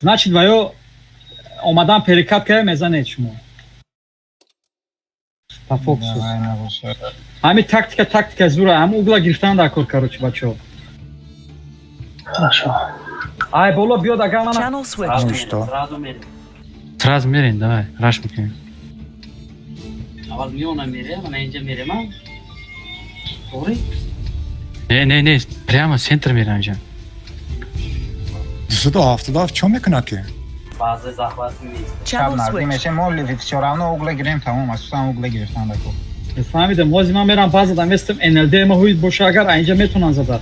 Значит, ваё омадан перекат кардем, мезанед шумо. По фокусу. Ҳами тактика, тактика зура, ҳам угла гирифтан дар кор, короче, бачаҳо. Хорошо. Ай, боло биёд, агар мана. Channel switched. Что? Сразу мерем. Сразу мерем, давай, раш мекунем. Аввал миёна мерем, ана инҷа мерем, а? Тоғри? Не, не, не, прямо центр мерем инҷа. 277 чо мекунад ки? Баъзе захват нест. Шаб Channel наздик switched. мешем, мо всё равно угла гирем, тамом, асосан угла гирифтан дако. Фаҳмидам, ҳозир ман мерам баъза местам НЛД ма ҳуид боша, агар инҷа метавонан зада.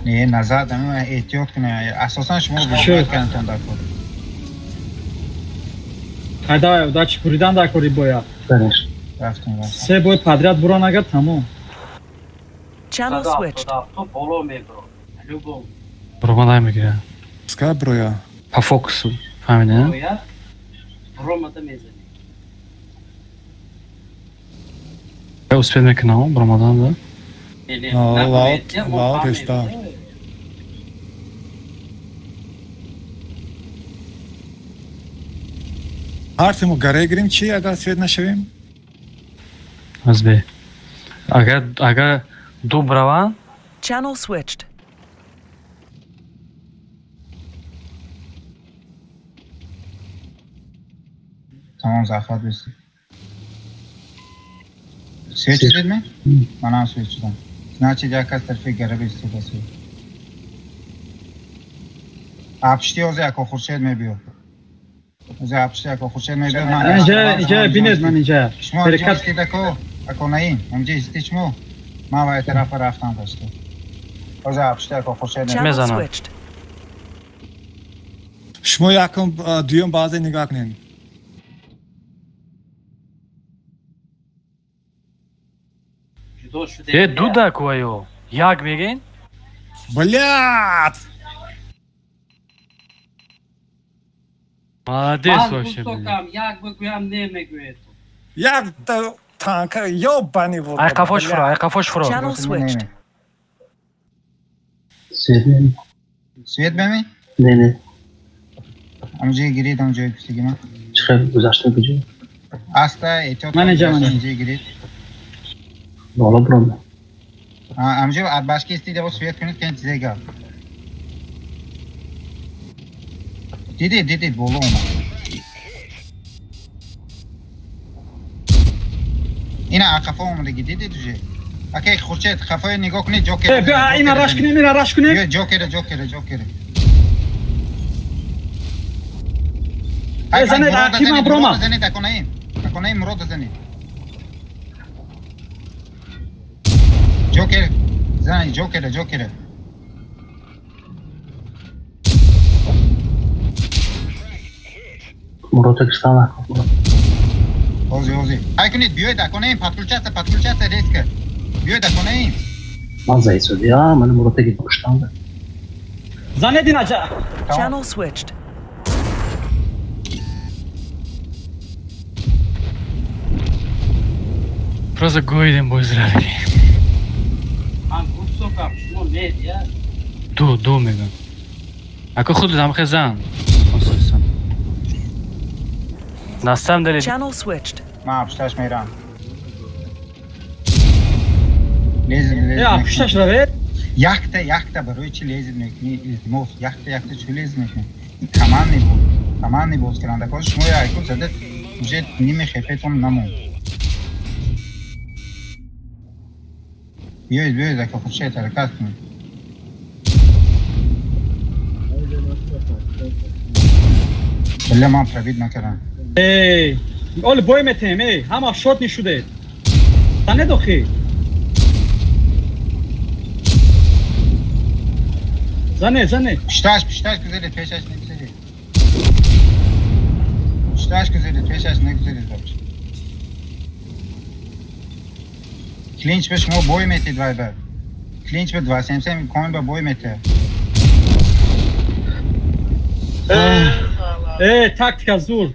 Не, назад, эҳтиёт кунед. Асосан шумо Шуд. бозӣ кардантон дако. Хай, давай, удачи, буридан дар кори боя. Конечно. Рафтем, рафтем. Се бой подряд буран агар тамом. Channel switched. 177 боло мебро. Любом. Бромадай мегирад. Пускай броя. По фокусу. Фаҳмида? Бояд бромада мезанем. Я успел мекунам, бромадан, да? Не, не, Но, наброед, лаут, мо лаут фаҳмем. еста. Ҳар сему гаре гирим чи агар свет нашавем? Аз бе. Агар ду браванд, Channel switched. Тамом, захват бистед. Свет шудед ме? Манам свет шудам. Значит, як аз тарафи гара бистед свет. Апшти озе яко Хуршед мебиёд. Озе апшти яко Хуршед мебиёд. Ман Инҷа, инҷа бинед ман инҷа. Шумо инҷа Перекат. истед ако, ако наим, инҷа истед шумо. Ман вай тарафа рафтам пашто. Озе апшти яко Хуршед мебиёд. Channel Мезанам. switched. Шумо якум дуюм баъзе нигоҳ кунед. Ҷудо шудем. Э, ду да куаё. Як мегин? Блядь! Молодец Ман вообще, блин. гуфтокам, як бигӯям, не мегӯед. Як танка ёбани в рот. Ай қафош фуро, ай қафош фуро. Channel switched. Свет меми? Свет беми? Не, не. Амҷи гирид, амҷои гуфтаги ман. Чӣ хел гузашта куҷо? Аста эҳтиёт Ман инҷа, ман инҷа. Амҷи гирид. Боло бромда. Амҷи адбашки истида бо свет кунед, кен чизе гап. Дидед, дидед, боло омад. Ина ақафо омадаги, дидед уже? Акай Хуршед, хафои нигоҳ кунед, ҷокер. Э, биё, ина раш кунем, ина раш кунем. Биё, ҷокера, ҷокера, ҷокера. Э, занед, ақиб ман бромам. Занед, аконаим. Аконаим, мурода занед. Ҷокер, занед, ҷокера, ҷокера. Мурода гирифтан ако. Ози, ози. Ай кунед, биёед, аконаим, подключаться, подключаться резко. Биёед, аконаим. Ман заид шуди. А, ман мурода гирифтан. Занед ина ҷа. Channel switched. Просто гоидем бой зрали. Ман гуфтокам, шумо нед, я. Ду, ду мегам. Ако худ замхе зан. На самом деле Channel switched. Ман апшташ мерам. Лезем, лезем. Э, апушташ равед. Якта, якта барои чӣ лезем мекунӣ? Илтимос, якта, якта чӣ лезем мекунӣ? Ин командный бой. Командный боз карданда. Шумо яку зада уже ними хефетон намонд. Биёед, биёед, ака Хуршед, ҳаракат кунед. Бля, ман пробит накардам. Эй, оли бой метем, эй, ҳама шот нишудед. Занед охи. Занед, занед. Пушташ, пушташ гузаред, пешаш нагузаред. Пушташ гузаред, пешаш нагузаред вообще. Клинч ба шумо бой метед вай ба. Клинч ба 277 коин ба бой метед. Э, тактика зур.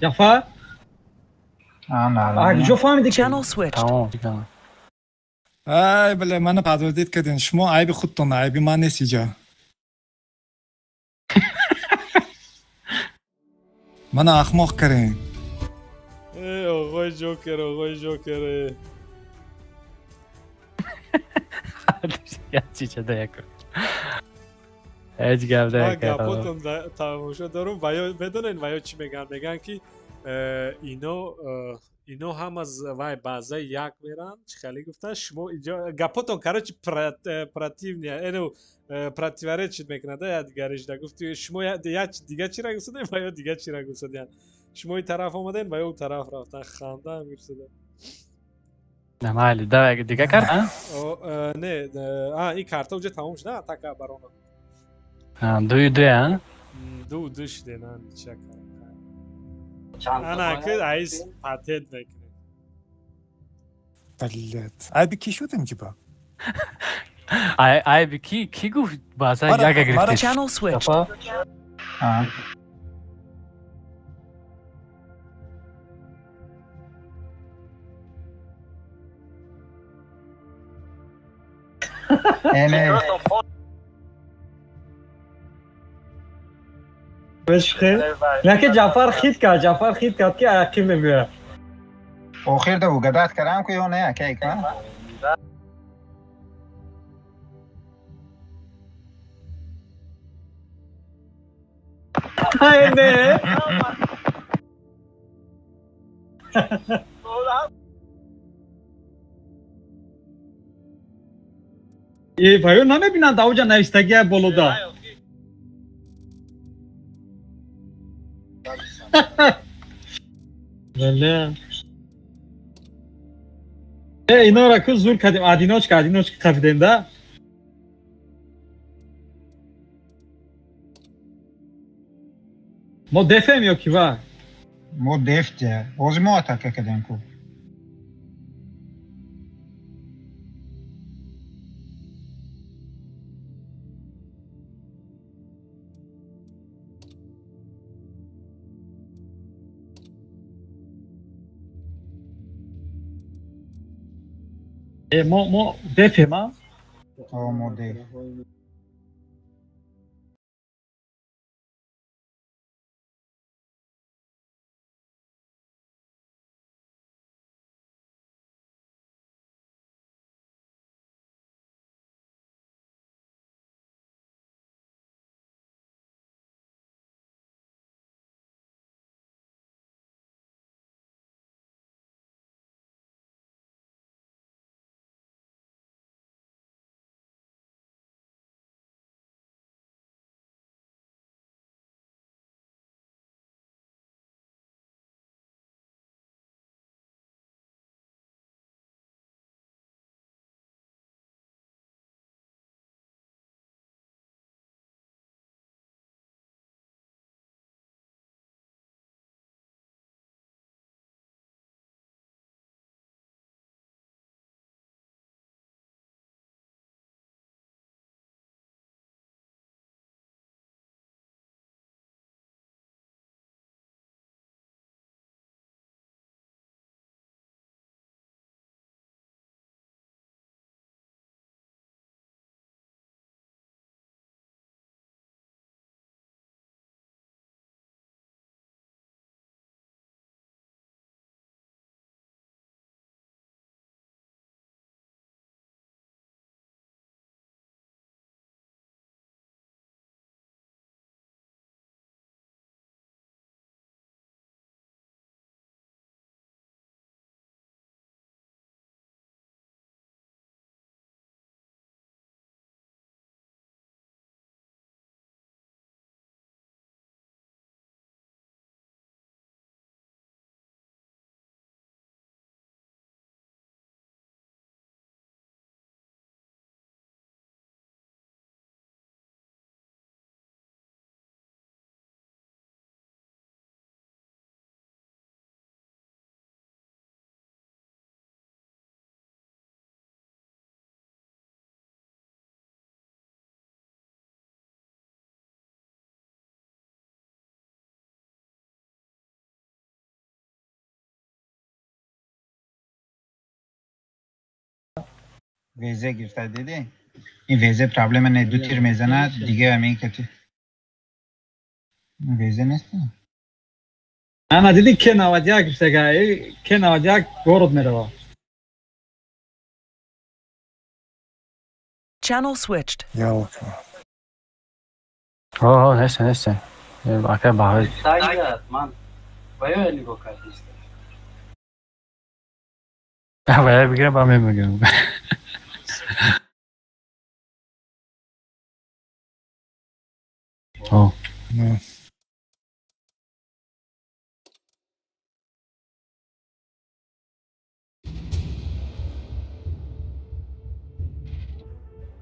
Ҷафар? Ҷо фаҳмиди? Channel switched. Тамом. Ай, бля, мана подводить кардин. Шумо айби худтон, айби ман нест иҷа. Мана ахмоқ кардин. Э, оғои Ҷокер, оғои Ҷокер. Як чича да як. Ҳеҷ гап да Ман як. гапотон тамошо дорум ва ё медонед ва ё чӣ мегӯянд? Мегӯянд ки ино ҳама вай баъзаи як меранд, чӣ хеле гуфта шумо иҷо гапотон, короче, противния, эну противоречит мекунад якдигариш. Да гуфти шумо як дига чира гуфтадем ва ё дига чира гуфтадем. Шумо ин тараф омадем ва ё ӯ тараф рафтан, хандаам гирифтада. На майли, давай дига карта? Не, ин карта уҷа тамом шуда, атака барона. Дуи дуя, а? Ду ду шуде, на нича ана ки айс патент мекунем. Блядь. Айби ки шудем ҷиба? Айби ки гуфт баъза яга гирифтеш? Channel switched. Не ки Ҷафар хит кард, Ҷафар хит кард ки ақиб мебиёяд. Охир да угадать кардам ку ё не, ака икма? Ай, не. Э, ваё намебинанд, ауҷа навиштагия болода. Бале. Э, инора ку зур кардем, одиночка, одиночка қапидем да? Мо дефем ё ки ва? Мо дефте. Ҳозир мо атака кардем ку. Э, мо дефем, а? О, мо деф. ВЗ гирифта дидӣ? Ин ВЗ проблема не, ду тир мезанад, дига ҳамин кати. ВЗ нест? Ана дидӣ К91 гирифтага, К91 город мерава. Channel switched. Ялка. О, нест, нест. Ака баҳои. Ман баё нигоҳ кардам. Баё бигирам, ба мегирам. О.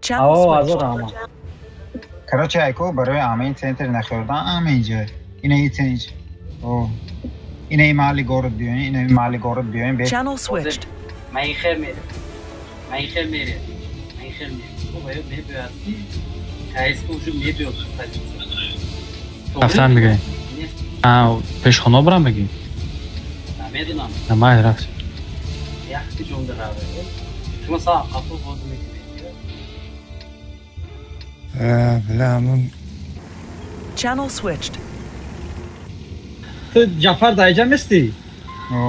О, азор ама. Короче, айко барои амин центр нахӯрдан аминҷа. Ина и центр. О. Ина и маҳалли город биёин, ина и маҳалли город биёин. Channel switched. Ман ин хел мерем. Ман ин хел мерем. Ман ин хел мерем. О, баё мебиёяд ки КСК уже мебиёд позиция. Рафтан мегӯем. А, пешхона барам мегӣ? Намедонам. Намай рафт. Яхти ҷонда раве. Шумо саа қафо боз мекунед. Бля, ну... Channel switched. Ту Ҷафар дар иҷа мести?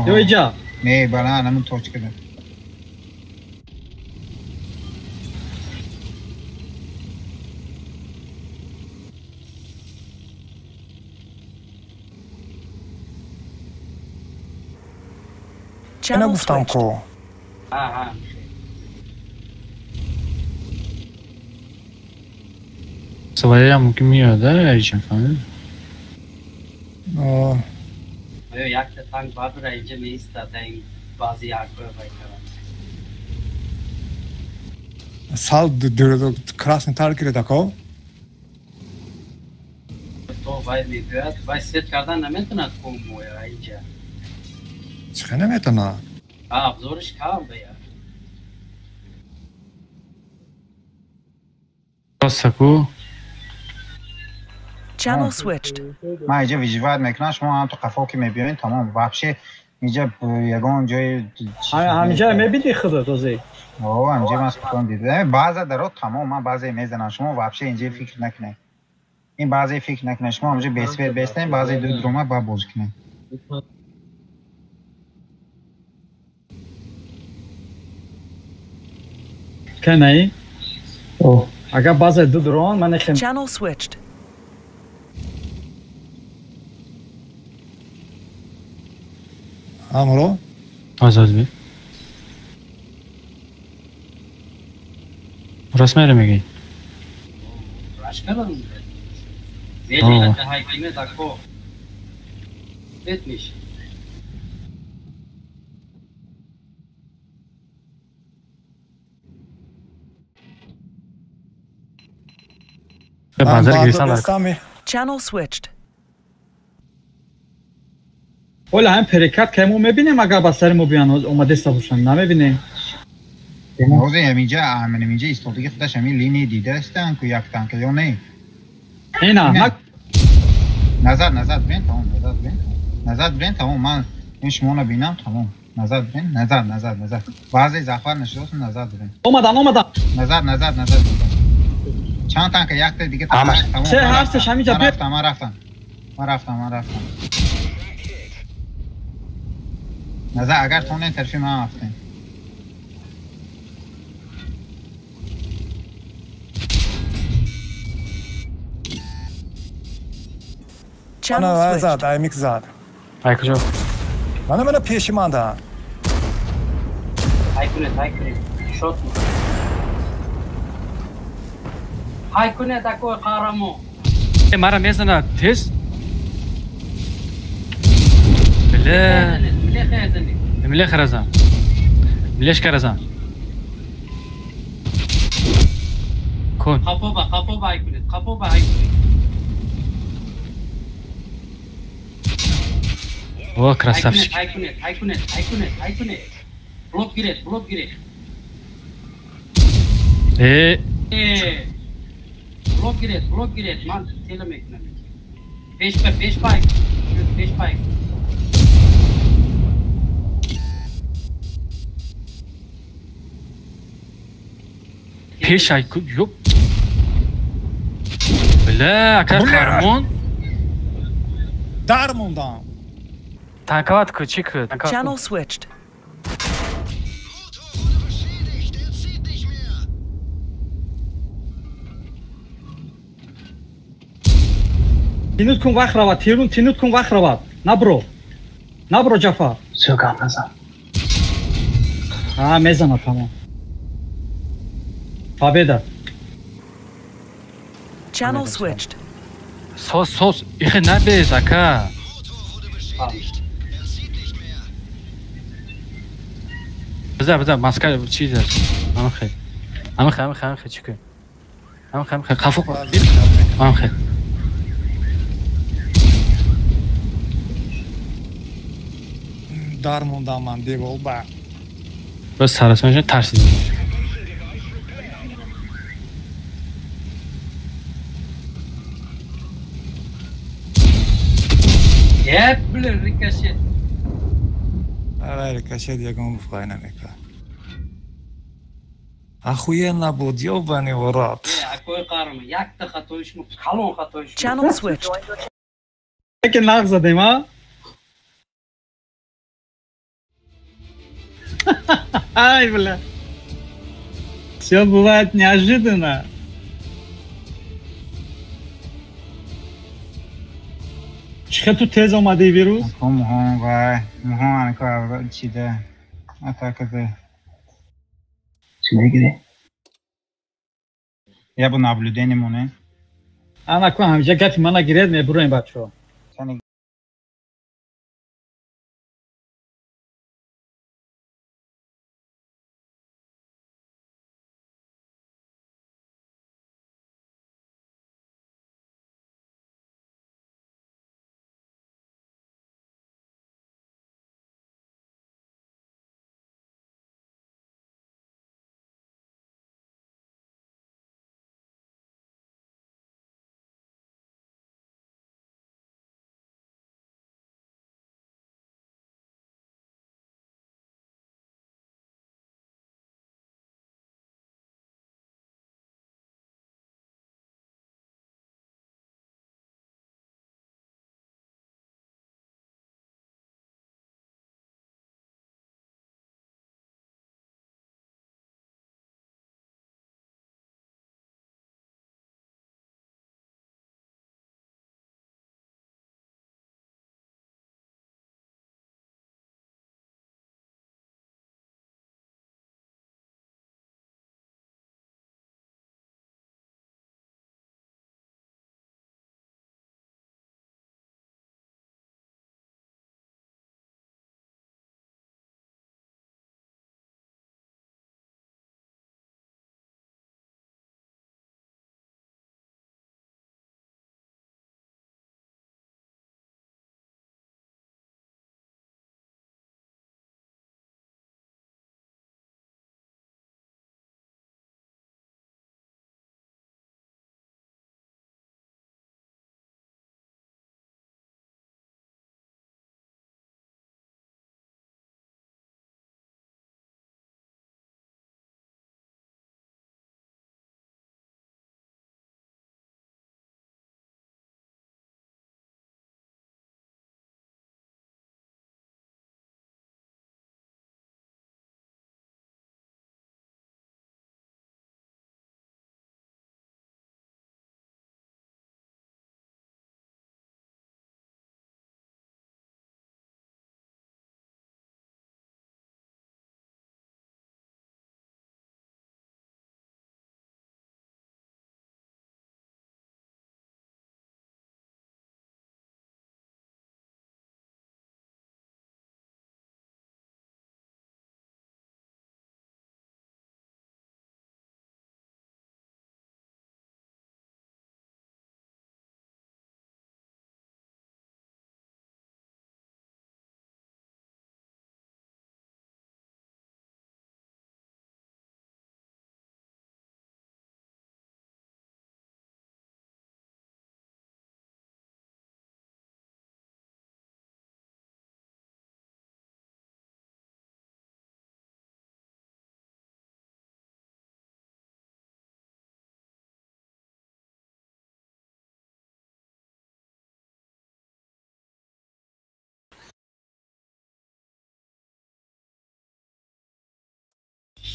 Ё иҷа? Не, бала, намун точка да. Ина гуфтам ко. Аҳа. Своя мумкин меояд, иҷа фаҳмид? Оё якта танк бабра иҷа меистад, ин баъзи якбора байкарад. Сал красный тар гиред ако? То вай мебиёяд, вай свет кардан наметонад ко моя иҷа. Чӣ наметонад? А, обзориш кам бая. Ростаку? Channel switched. Ман иҷа виживат мекунам, шумо ҳам ту қафо ки мебиёед, тамом. Вообще иҷа ягон ҷои ҳамиҷа мебинӣ худат озе? О, ҳамиҷа ман худам дидам. Баъза даро тамом, ман баъзе мезанам. Шумо вообще инҷа фикр накунед. Ин баъзе фикр накунед. Шумо ҳамиҷа бесвет бестен, баъзе ду дрома ба бозӣ кунед. Канай? О, агар баъзе ду дрон, ман нехем. Channel switched. Амро? Озод би. Рост мере мегӣ? Раш кардам. Зелена ҳайкиме тако. Бет меши. Channel switched. Ола ҳам перекат ки мо мебинем, агар ба сари мо биён омадаста бошанд, намебинем. Ҳозир ҳаминҷа, ҳаминҷа истодаги худаш ҳамин линия дидаастанд ку як танка ё не? Ина, назар, назар бирен, тамом, назар бирен. Назар бирен, тамом, ман ин шуморо бинам, тамом. Назар бирен, назар, назар, назар. Баъзе зафар нашудааст, назар бирен. Омадан, омадан. Назар, назар, назар. Чанд танка, якта дига тамом. Се ҳасташ ҳаминҷа. Ман рафтам, ман рафтам. Ман рафтам, ман рафтам. Назар, агар тонен тарафи ман рафтем. Ана зад, аймик зад. Ай куҷо? Мана мана пеши манда. Ай кунед, ай кунед. Шот. Ай кунед, акой қаҳрамо. Мара мезанад, тез. Биле. Миле харазам. Милеш каразам. Кун. Қафо ба, қафо ба ай кунед, қафо ба ай кунед. О, красавчик. Ай кунед, ай кунед, ай кунед, ай кунед. Блок гиред, блок гиред. Э. Блок гиред, блок гиред. Ман тела мекунам. Пеш па, пеш па, пеш па. Пешай ёп. Бля, ака қармон. Дар мондам. Танковат ку, чӣ ку? Channel switched. Тинут кун вақт равад, тирун тинут кун вақт равад. Набро. Набро Ҷафар. Всё, гап назан. А, мезанад тамом. Победа. Channel switched. Сос, сос, ихе набез, ака. Биза, биза, маска чиз аст. Амхе. Амхе, амхе, амхе, чӣ кун? Амхе, амхе, қафо. Амхе. Дар мондам ман девол ба. Бас сарасоншон тарсидем. Еп, блин, рикошет. Ара, рикошет ягон фай намекард. Охуенно буд, ёбаный в рот. Акой қарм, якта хатоиш му, калон хатоиш. Channel switched. Яке нағз задем, а? Ай, бля. Все бывает неожиданно. Чихе ту тез омадӣ вирус? Муҳом вай, муҳом анако аввал чида. Атакада. Чӣ мегирӣ? Я бо наблюдение монем. Анако ҳамиҷа гапи мана гиред мебуроем бачаҳо.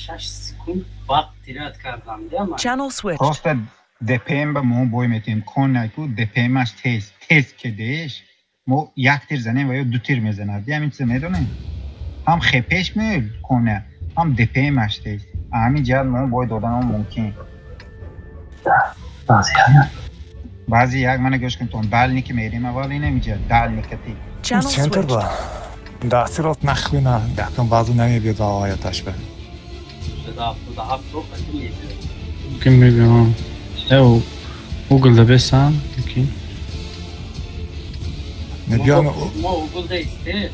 6 секунд вақт тират кардам. Channel switched. Просто ДПМ ба мо бой метем. Кон наку ДПМаш тез, тез ки деш. Мо як тир занем ва ё ду тир мезанад. Ҳамин чиза медонем. Ҳам хепеш меояд коня, ҳам ДПМаш тез. Ҳамин ҷиҳат мо бой додан мумкин. Баъзи як. Баъзи як мана гӯш кун тон дальний ки мерем аввал инам иҷа дальний кати. Центр ба. Дасти рост нахвина, якум баъзу намебиёд ва ояташ ба. Мумкин мебиём. Э, угол да бесан, мумкин. Небиём. Мо угол да исте.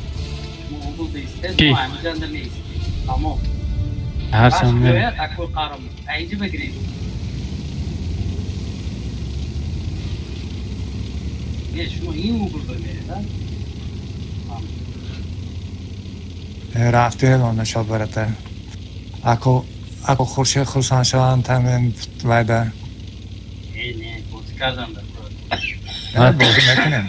Мо угол да исте, мо ҳамиҷанда меистем. Тамом. Ҳасан меояд, акой қаром. Айҷи бигирем. Не, шумо ин угол ба меред, а? Рафте ношад барата. Ако ако хуршед хурсанд шаванд тамин вайда. Не, не, бозӣ кардам дар. Не, бозӣ мекунем.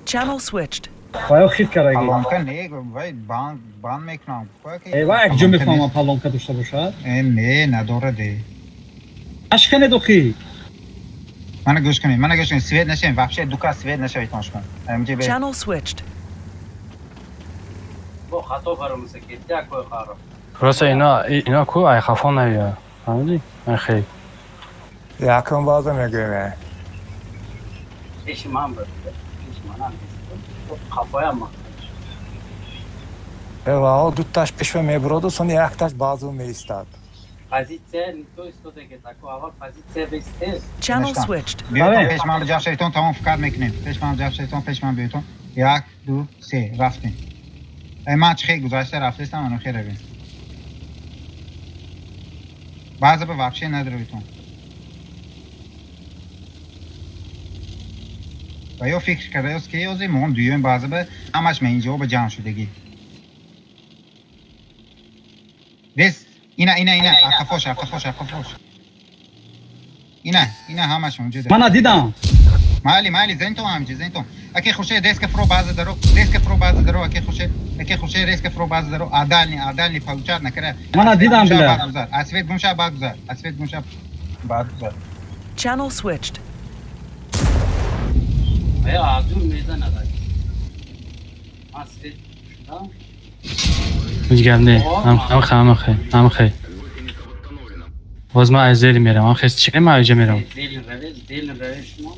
Channel switched. Вай хит караги. Палонка не, вай бан бан мекунам. Э, вай як ҷо мефаҳмам палонка дошта бошад. Э, не, надорад. Ашкане дохи. Мана гӯш кунед, мана гӯш кунед, свет нашавед, вообще дука свет нашавед шумо. Channel switched. Бо хато баромаса кетти акой харо. Просто ина ку ай хафон навия. Фаҳмидӣ? Ай хей. Якум база мегӯем. Пеши ман буд. Пеши манам. Қафоям ма. Эва, дуташ пешва мебуроду, сони якташ базу меистад. Позиция не то истода ки тако аввал позиция бесте. Channel switched. Биётон пеш ман ҷаф шайтон тамом фикр мекунем. Пеш ман ҷаф шайтон пеш ман биётон. 1 2 3 рафтем. Эй ман чӣ гузашта рафтестам ану хер равем. Баъзе ба вообще надравитон. Ва ё фикр кардаёст ки ёзи мо дуюм баъзе ба ҳамаш ма инҷо ба ҷамъ шудагӣ. Дес ина ина ина ақафош ақафош ақафош. Ина ина ҳамаш онҷо. Мана дидам. Майли майли зентон ҳамҷи зентон. Аке хуршед резко фро база даро, резко фро база даро, аке хуршед, аке хуршед резко фро база даро, адални адални получат накара. Мана дидам била. Асвет гумша бад гузар, асвет гумша бад гузар. Channel switched. Ва адур мезанад. Асвет шудам. Ҳеҷ не, ҳам ҳам ҳам хе. Боз ман аз зери мерам, ҳам хес чӣ ман иҷа мерам. Зелен равед, зелен равед шумо.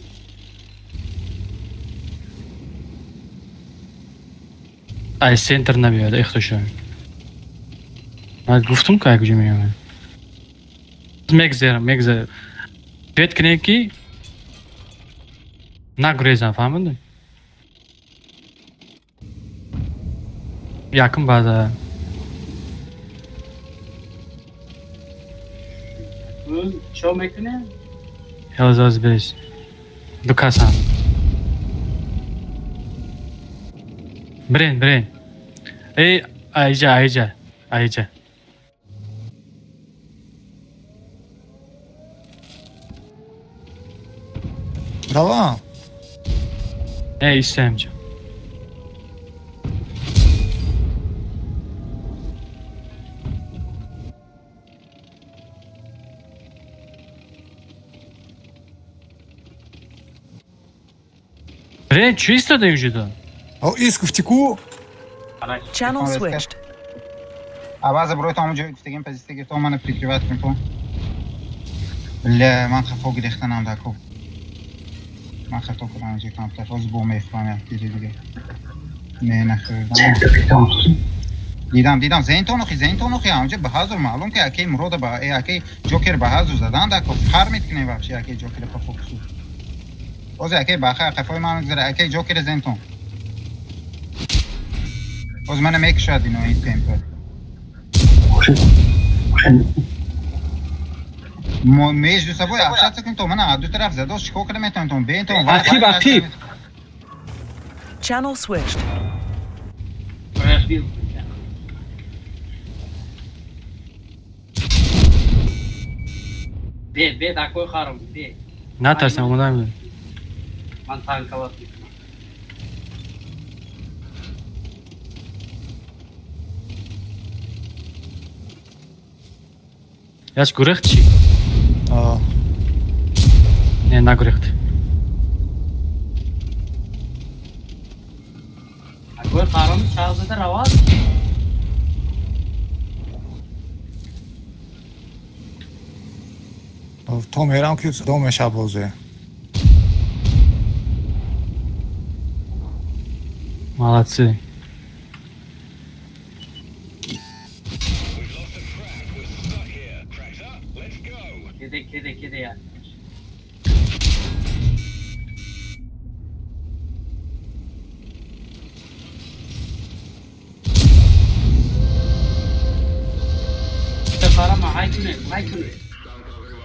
Ай центр набиёд, эхтошо. Ман гуфтум ки куҷо меоям. Мегзерам, мегзерам. Свет кунем ки нагурезам, фаҳмидӣ? Якум база. Чо мекунем? Ҳоз ҳоз беш. Ду касам. Брен, брен. Эй, айҷа, айҷа, айҷа. Равам. Эй, истаемҷа. Брен, чӣ истода инҷуда? О, ис гуфти ку? Channel switched. Аваза бройтон ҳамон ҷои гуфтагим позитсия гирифтон мана прикрывать кунтон. Бля, ман хафо гирехтанам дако. Ман хато кардам инҷо камтар. Ҳозир бо мефаҳмам як тири дига. Не, нахӯрдам. Дидам, дидам. Зентон охи, зентон охи. Ҳамҷа ба ҳазур маълум ки акей Мурода ба акей Ҷокер ба ҳазур задан дако. Фар мекунем вообще акей Ҷокер по фокусу. Ҳозир акей баха қафои ман мегузара. Акей Ҷокер зентон. Ҳозир мана мекушад ино ин темпо. Мо между собой общаться кунем то мана аз ду тараф задост чикор карда метавонем то бентон. Ақиб, ақиб. Channel switched. Бе, бе, такой харом, бе. Натарсам, омодаем. Ман танковат мекунам. Яш гурехт чӣ? Не, нагурехт. Агар қаром шаҳзода равад. То мерам ки дом меша бозе. Молодцы. Киде, киде, киде я.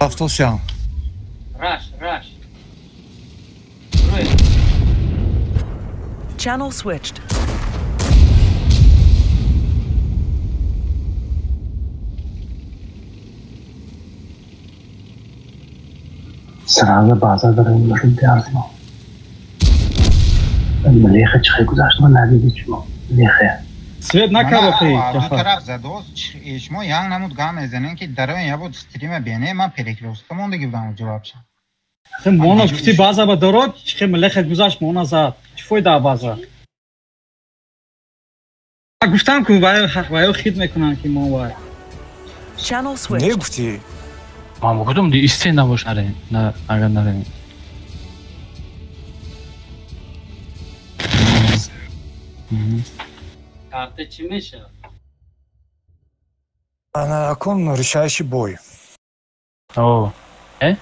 Автосян. Раш, раш. Channel switched. Сразу база дорем машин тиарзимо. Млеха чихе гузашт ма надиди чмо. Млеха. Свет накард охи. Ду тараф задост шумо як намуд гап мезанем ки дарои ябуд стрима бене ман перекрёстка мондаги будам ҷавобша. Мона гуфти база ба дород чихе млеха гузашт мона зад. Чӣ фоида база? Гуфтам ку ваё хит мекунанд ки мо вай. Channel switched. Не гуфти. Ман гуфтам исте набош наре, на агар наре. Карта чӣ мешавад? Ана акун решающий бой. О, э?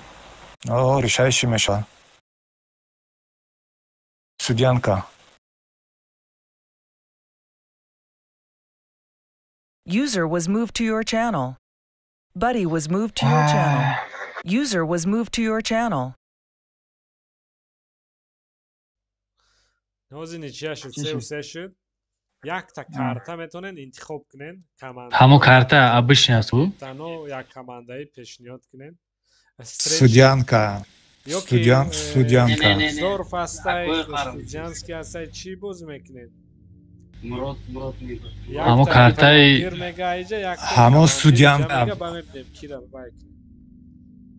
О, решающий мешавад. Судьянка. User was moved to your channel. Buddy was moved to your channel. User was moved to your channel. Ҳозир ничья шуд, 3-3 шуд. Якта карта метавонед интихоб кунед. Команда. Ҳамон карта обычный аст ӯ? Танҳо як командаи пешниҳод кунед. Судьянка. Судьянка. Зорф ҳастай, Студянский ҳастай, чӣ бозӣ мекунед? Мурод, Мурод мегӯяд. Ҳамон картаи ҳамон Студянка.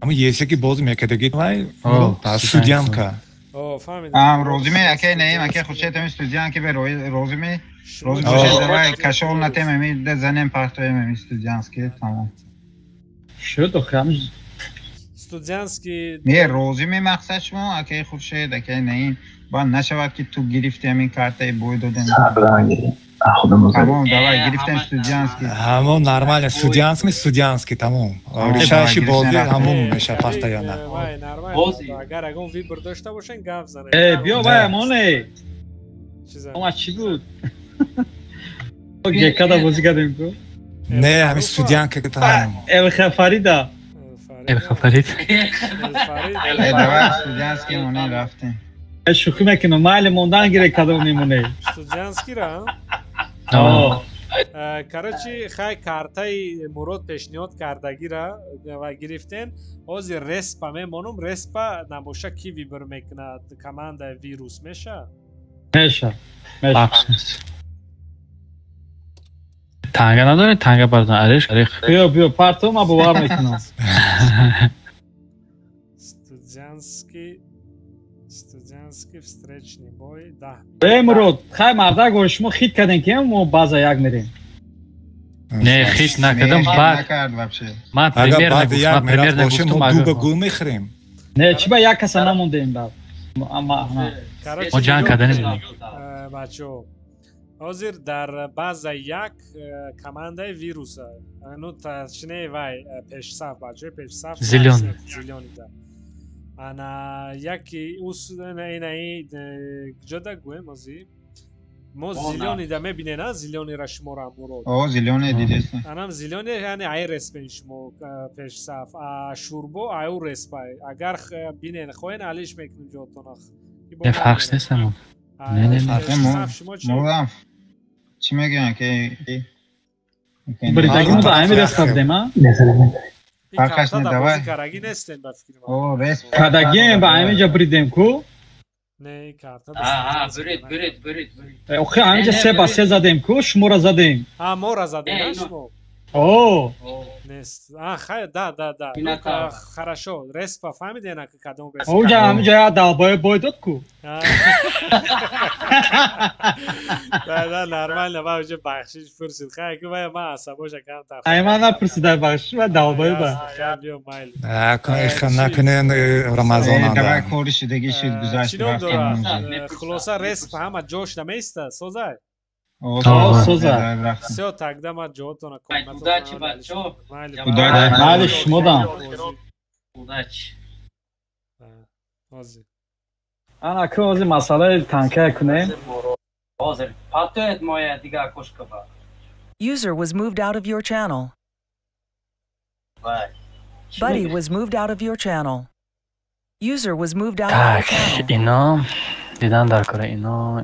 Ҳамон есе ки бозӣ мекардаги вай Студянка. Ам розиме акай наим акай хуршед ами студиянки бе розиме розим бошед давай кашол натем ами да занем партоем ами студиянски тамом. Шуд охи ами Студиянски не розиме мақсад шумо акай хуршед акай наим баъд нашавад ки ту гирифти ҳамин картаи бой додем. Тамом давай гирифтем студиянски. Ҳамон нормально студиянски студиянски тамом. Решающий бозӣ ҳамон мешавад постоянно. Агар ягон выбор дошта бошен гап занед. Э биё вай амоне. Ама чӣ буд? Гекада бозӣ кардем ку? Не, ҳамин студиянка тамом. Элха Фарида. Элха Фарид. Э давай студиянски монем рафтем. Шӯхӣ мекунам, майли мондан гире кадом мемонем. Студиянскира? Короче, хай картаи Мурод пешниҳод кардагира ва гирифтен. Ҳозир респа мемонум, респа набоша ки выбор мекунад? Командаи вирус меша? Меша. Танга надоред? Танга бардон. Ареш, ареш. Биё, биё, парту ма бовар мекунам. Студиянский Студиянский встречный бой 10. Э Мурод, хай мардак бо шумо хит кардем ки мо база як мерем. Не, хит накардам, баъд ман примерно гуфтам, примерно гуфтам, мо ду ба гул мехӯрем. Не, чӣ ба як каса намондем баъд. Мо ҷанг карданем. Бачаҳо, ҳозир дар база як командаи вируса. Ну, точнее вай пешсаф, бачаҳои пешсаф. Зелёный. Зелёный да. Ана яки ус инаи ҷода гӯем ҳозир. Мо зелёный да мебинен, а зелёныйра шуморо Мурод. О, зелёный дидест. Анам зелёный, яъне ай респен шумо пешсаф, а шурбо аю респай. Агар бинен хоҳен алиш мекунем ҷотонах. Не, фарқ нест ҳамон. Не, не, не. Муродам чӣ мегӯянд ки Бритагимо да ами респа будем, а? Фарқаш не, давай. Караги нестем ба фикри ман. О, респ. Кадагем ба ҳаминҷа бридем ку? Не, ин карта. Аҳа, бурид, бурид, бурид, бурид. Охи ҳаминҷа 3-3 задем ку, шуморо задем. А, моро задем, а шумо? О! Нест. А, хай, да, да, да. Ну, хорошо. Респа фаҳмиде на кадом респа? Оҷа ҳамиҷа я долбоеб бой дод ку. Да, да, нормально, ва уже бахшиш пурсид. Хай, ку вай ма асабоша камтар. Ай ман напурсидай бахшиш, ва долбоеба. Хай, биё майли. Накунен Рамазон. Давай кори шудаги шуд, гузашт. Чӣ ном дорад? Хулоса респа ҳама ҷош намеиста, созай? Соза. Всё, тогда ма ҷоотона Удачи, бачо. Удачи. Майли шумодам. Удачи. Ҳозир. Ана ку ҳозир масъалаи танкая кунем. Ҳозир. Патоед моя дига окошко ба. User was moved out of your channel. Buddy was moved out of your channel. User was moved out of your Так, channel. ино дидан дар кора ино.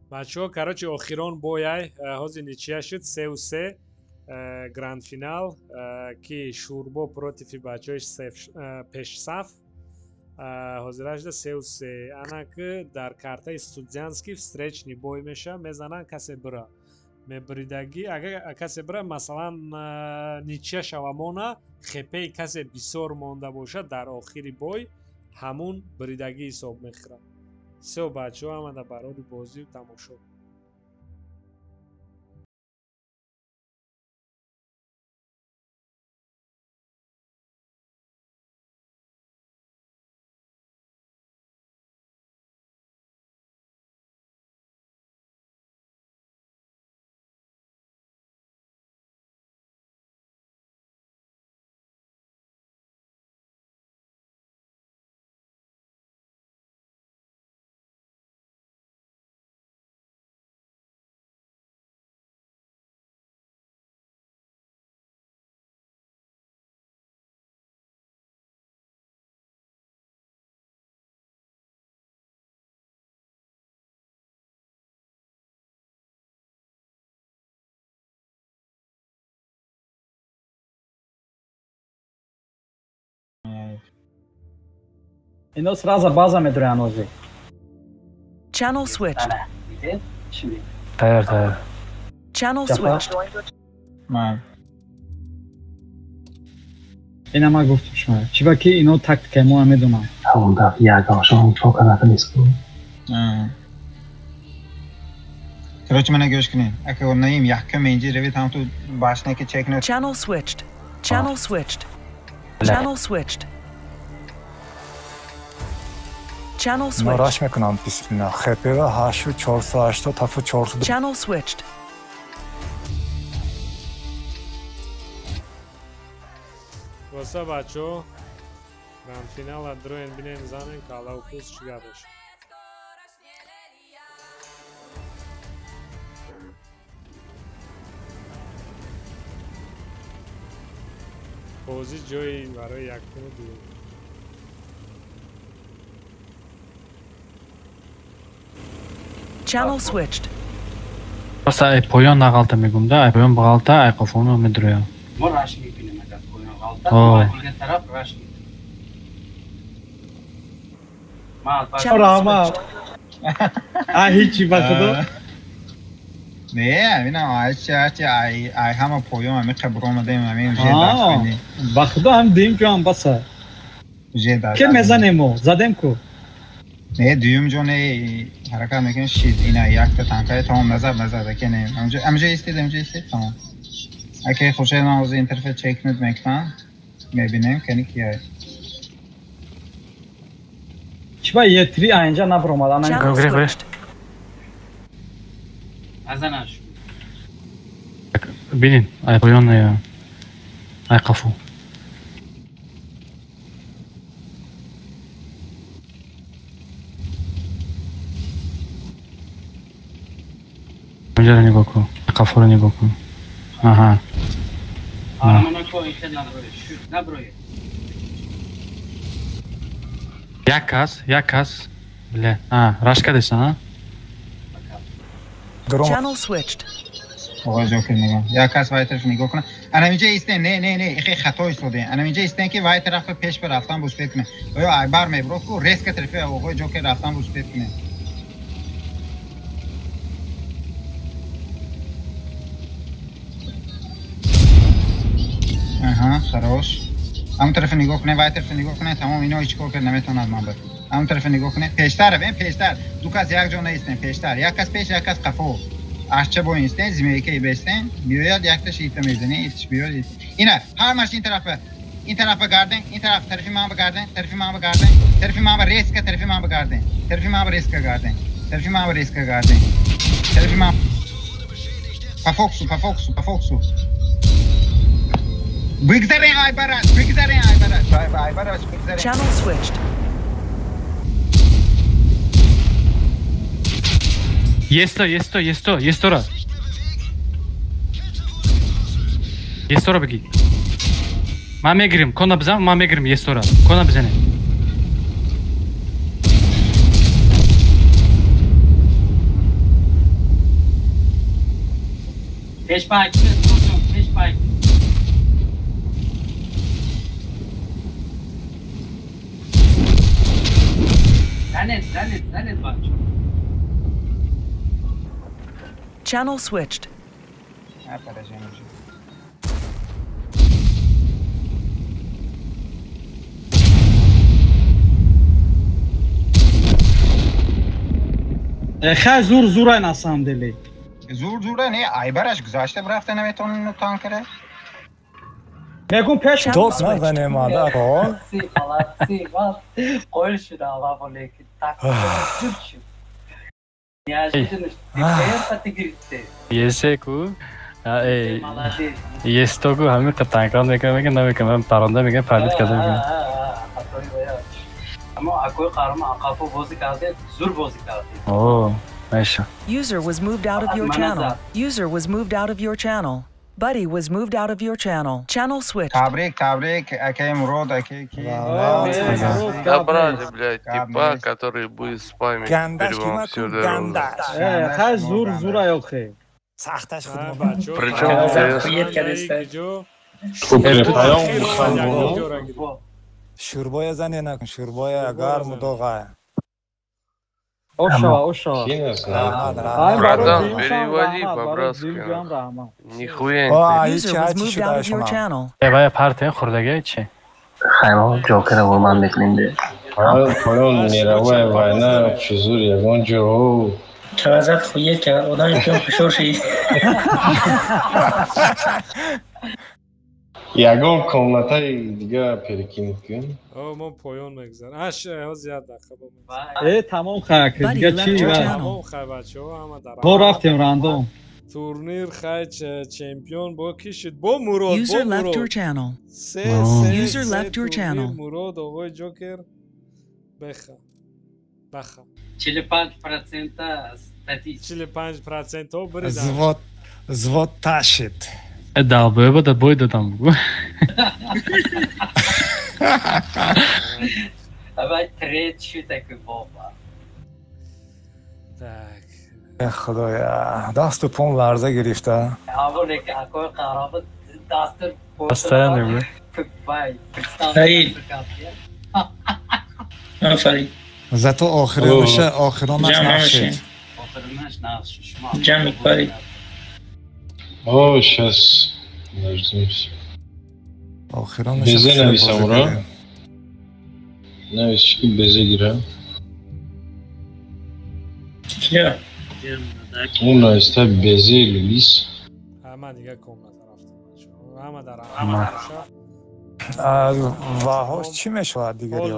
Бачаҳо, короче, охирон бояй ҳозир ничья шуд 3-3, гранд финал, ки Шурбо против бачаҳои пешсаф ҳозира шуда 3-3. Ана ки дар картаи студентский встречный бой меша, мезананд, касе бира мебиридагӣ. Агар касе бира, масалан, ничья шава, мона хепеи касе бисёр монда бошад, дар охири бой ҳамун биридагӣ ҳисоб мехӯрад. Всё, бачаҳо, ҳамада барори бозӣ тамошо. Ино сразу база медурян ҳозир. Channel switched. Тайёр, тайёр. Channel switched. Ман. Ина ман гуфтам шумо. Чиба ки ино тактикаи мо медонам. Ҳамон дафъ ягонашон чо карда нест ку. Короче, мана гӯш кунед. Ака наим якум инҷи ревит ҳам ту башне ки чек не. Channel switched. Channel switched. Channel switched. Channel switched. Раш мекунам бисмилла. ХП 8480 тафу 400. Channel switched. Воса бачо, гранд финала дроен бинем занен калаукус чӣ гап бошад. Бозӣ ҷои барои якуму дуюм. Channel switched. Просто ай поён нағалта мегум да, ай поён бағалта, ай қофоно медроям. Мо раш мебинем агар поён ғалта, мо дигар тараф раш мебинем. Раҳмат. А ҳичи ба худо. Не, бинам, айчи, айчи, ай, ай ҳама поён ҳами қабр омадаем, ҳами уже даст. Ба худо ҳам дим ҷон баса. Уже даст. Ке мезанем мо? Задем ку? Не, дуюм ҷо не ҳаракат мекунем шид ина якта танкае тамом назар назар аке не. Амҷа истед, амҷа истед тамом. Аке хуршед ман ҳозир интерфейс чекнут мекунам. Мебинем кани кия. Чиба Е3 айнҷа набромад ана. Азанаш. Бинин, ай поён ай қафу. Инҷаро нигоҳ кун, қафуро нигоҳ кун. Аҳа. Як кас, бля. А, раш кардеса, а? Channel switched. Оғои Ҷокер нигоҳ. Як кас вай тараф нигоҳ кунад. Ана инҷа истен, не, не, не, ихе хато истоде. Ана инҷа истен ки вай тараф пеш ба рафтан успет кунад. Оё айбар меброд ку резко тарафи оғои Ҷокер рафтан успет кунад. Аҳа, хорош. Ҳамон тараф нигоҳ кунед, вай тараф нигоҳ кунед, тамом ино ҳеҷ кор кард наметавонад ман ба. Ҳамон тараф нигоҳ кунед, пештар, пештар. Ду кас як ҷо наистен, пештар. Як кас пеш, як кас қафо. Арча бо истен, зимейка бестен, биёяд якташ ита мезанӣ, итиш биёяд. Ина, ҳамаш ин тарафа. Ин тарафа гарден, ин тараф тарафи ман ба гарден, тарафи ман ба гарден, тарафи ман ба резка, тарафи ман ба гарден, тарафи ман ба резка гарден, тарафи ман ба резка гарден, тарафи ман по фокусу, по фокусу, по фокусу. Бигзарен айбараш, бигзарен айбараш, айбараш, бигзарен. Channel switched. Есто, есто, есто, естора. Естора бигӣ. Ман мегирим, кона бизан, ман мегирим естора. Кона бизанем. Пеш пай, пеш пай. Занед, занед, занед бачо. Channel switched. Хай зур зурай на самом деле. Зур зурай не, айбараш гузашта брафта наметонину танкера. Мегум пеш дод назанем ада ро. Молодцы, молодцы. Қойл шуда ва лекин так зур шуд. Есеку, естоку ҳамин танкран мекунам, меган намекунам, паронда меган, парлит карда мекунам. Аммо акои қаҳрамон ақафо бозӣ карде, зур бозӣ карде. О, меша. User was moved out of your channel. User was moved out of your channel. Buddy was moved out of your channel. Channel switched. Табрик, табрик, акей Мурод, акей ки. Добрали, блядь, типа, который будет спамить теперь вам всю дорогу. Хай зур зура ёхе. Сахташ худ Причем Шурбоя зане накун, шурбоя гарму доға. Ошава, ошава. Братан, переводи по-братски. Нихуя не. Вая партия хурдага чи? Хаймо, Ҷокера во ман мекунем де. Поён мировая война, чизур ягон ҷо. Чавазат хует кард, одами пиён фишор шид. Ягон комнатаи дига перекинет кун. О, мо поён мегузарем. Аш, ҳозир як дақиқа бо ме. Тамом хай, дига чи? Тамом хай, бачаҳо, ҳама дар. Мо рафтем рандом. Турнир хай чемпион бо ки шуд? Бо Мурод, бо Мурод. Се, се, турнир Мурод, оғои Ҷокер. Беха. Баха. 45% статистика. 45% о бридан. Звод, звод ташид. Долбоеба да бой додам бугу. Давай трет шуд аку боба. Так. Худоя, дасту пом ларза гирифта. Аво лекин акои қаҳрамон дасту Постоянно, Вай, Фарид. Офарин. Зато охиронаш охиронаш нақшид. Охиронаш нақш шумо. Ҷамъ Фарид. О, сейчас дождемся. Охиронаш Безе нависам, ура. Навис, чики безе гира. Кия? Он наиста безе лис. Ҳама дига комната рафтем. Ҳама дар ҳама боша. Ваҳош чӣ мешавад дигари?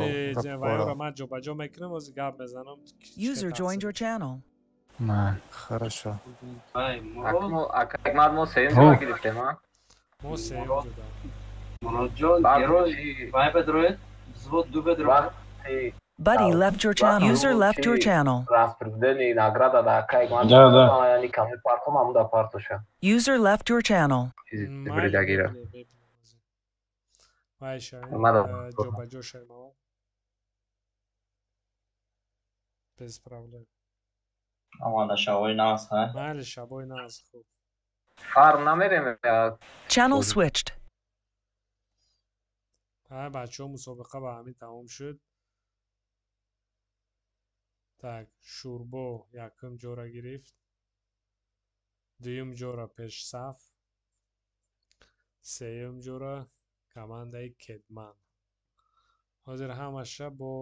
Вайро ман ҷобаҷо мекунам, ози гап мезанам. User joined your channel. Хорошо. Акмад, мо сеюм ҷо гирифтем, а? Мо сеюм ҷода. Муродҷон, герой вай бедроед, взвод ду бедроед. Buddy left your channel. User left your channel. Распределение награда да кай Да, да. Яъни ками партом амуда партоша. User left your channel. Бридагира. Вай шавем, ҷобаҷо шавем аввал. Без проблем. Амада шабои нағз, ҳа? Майли, шабои нағз, хуб. Фарм намерем. Channel switched. Ҳа, бачаҳо, мусобиқа ба ҳамин тамом шуд. Так, Шӯрбо якум ҷора гирифт, дуюм ҷора Пешсаф, сеюм ҷора командаи Кедман. Ҳозир ҳамаша бо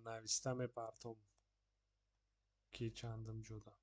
нависта мепартом, ки чандум ҷода.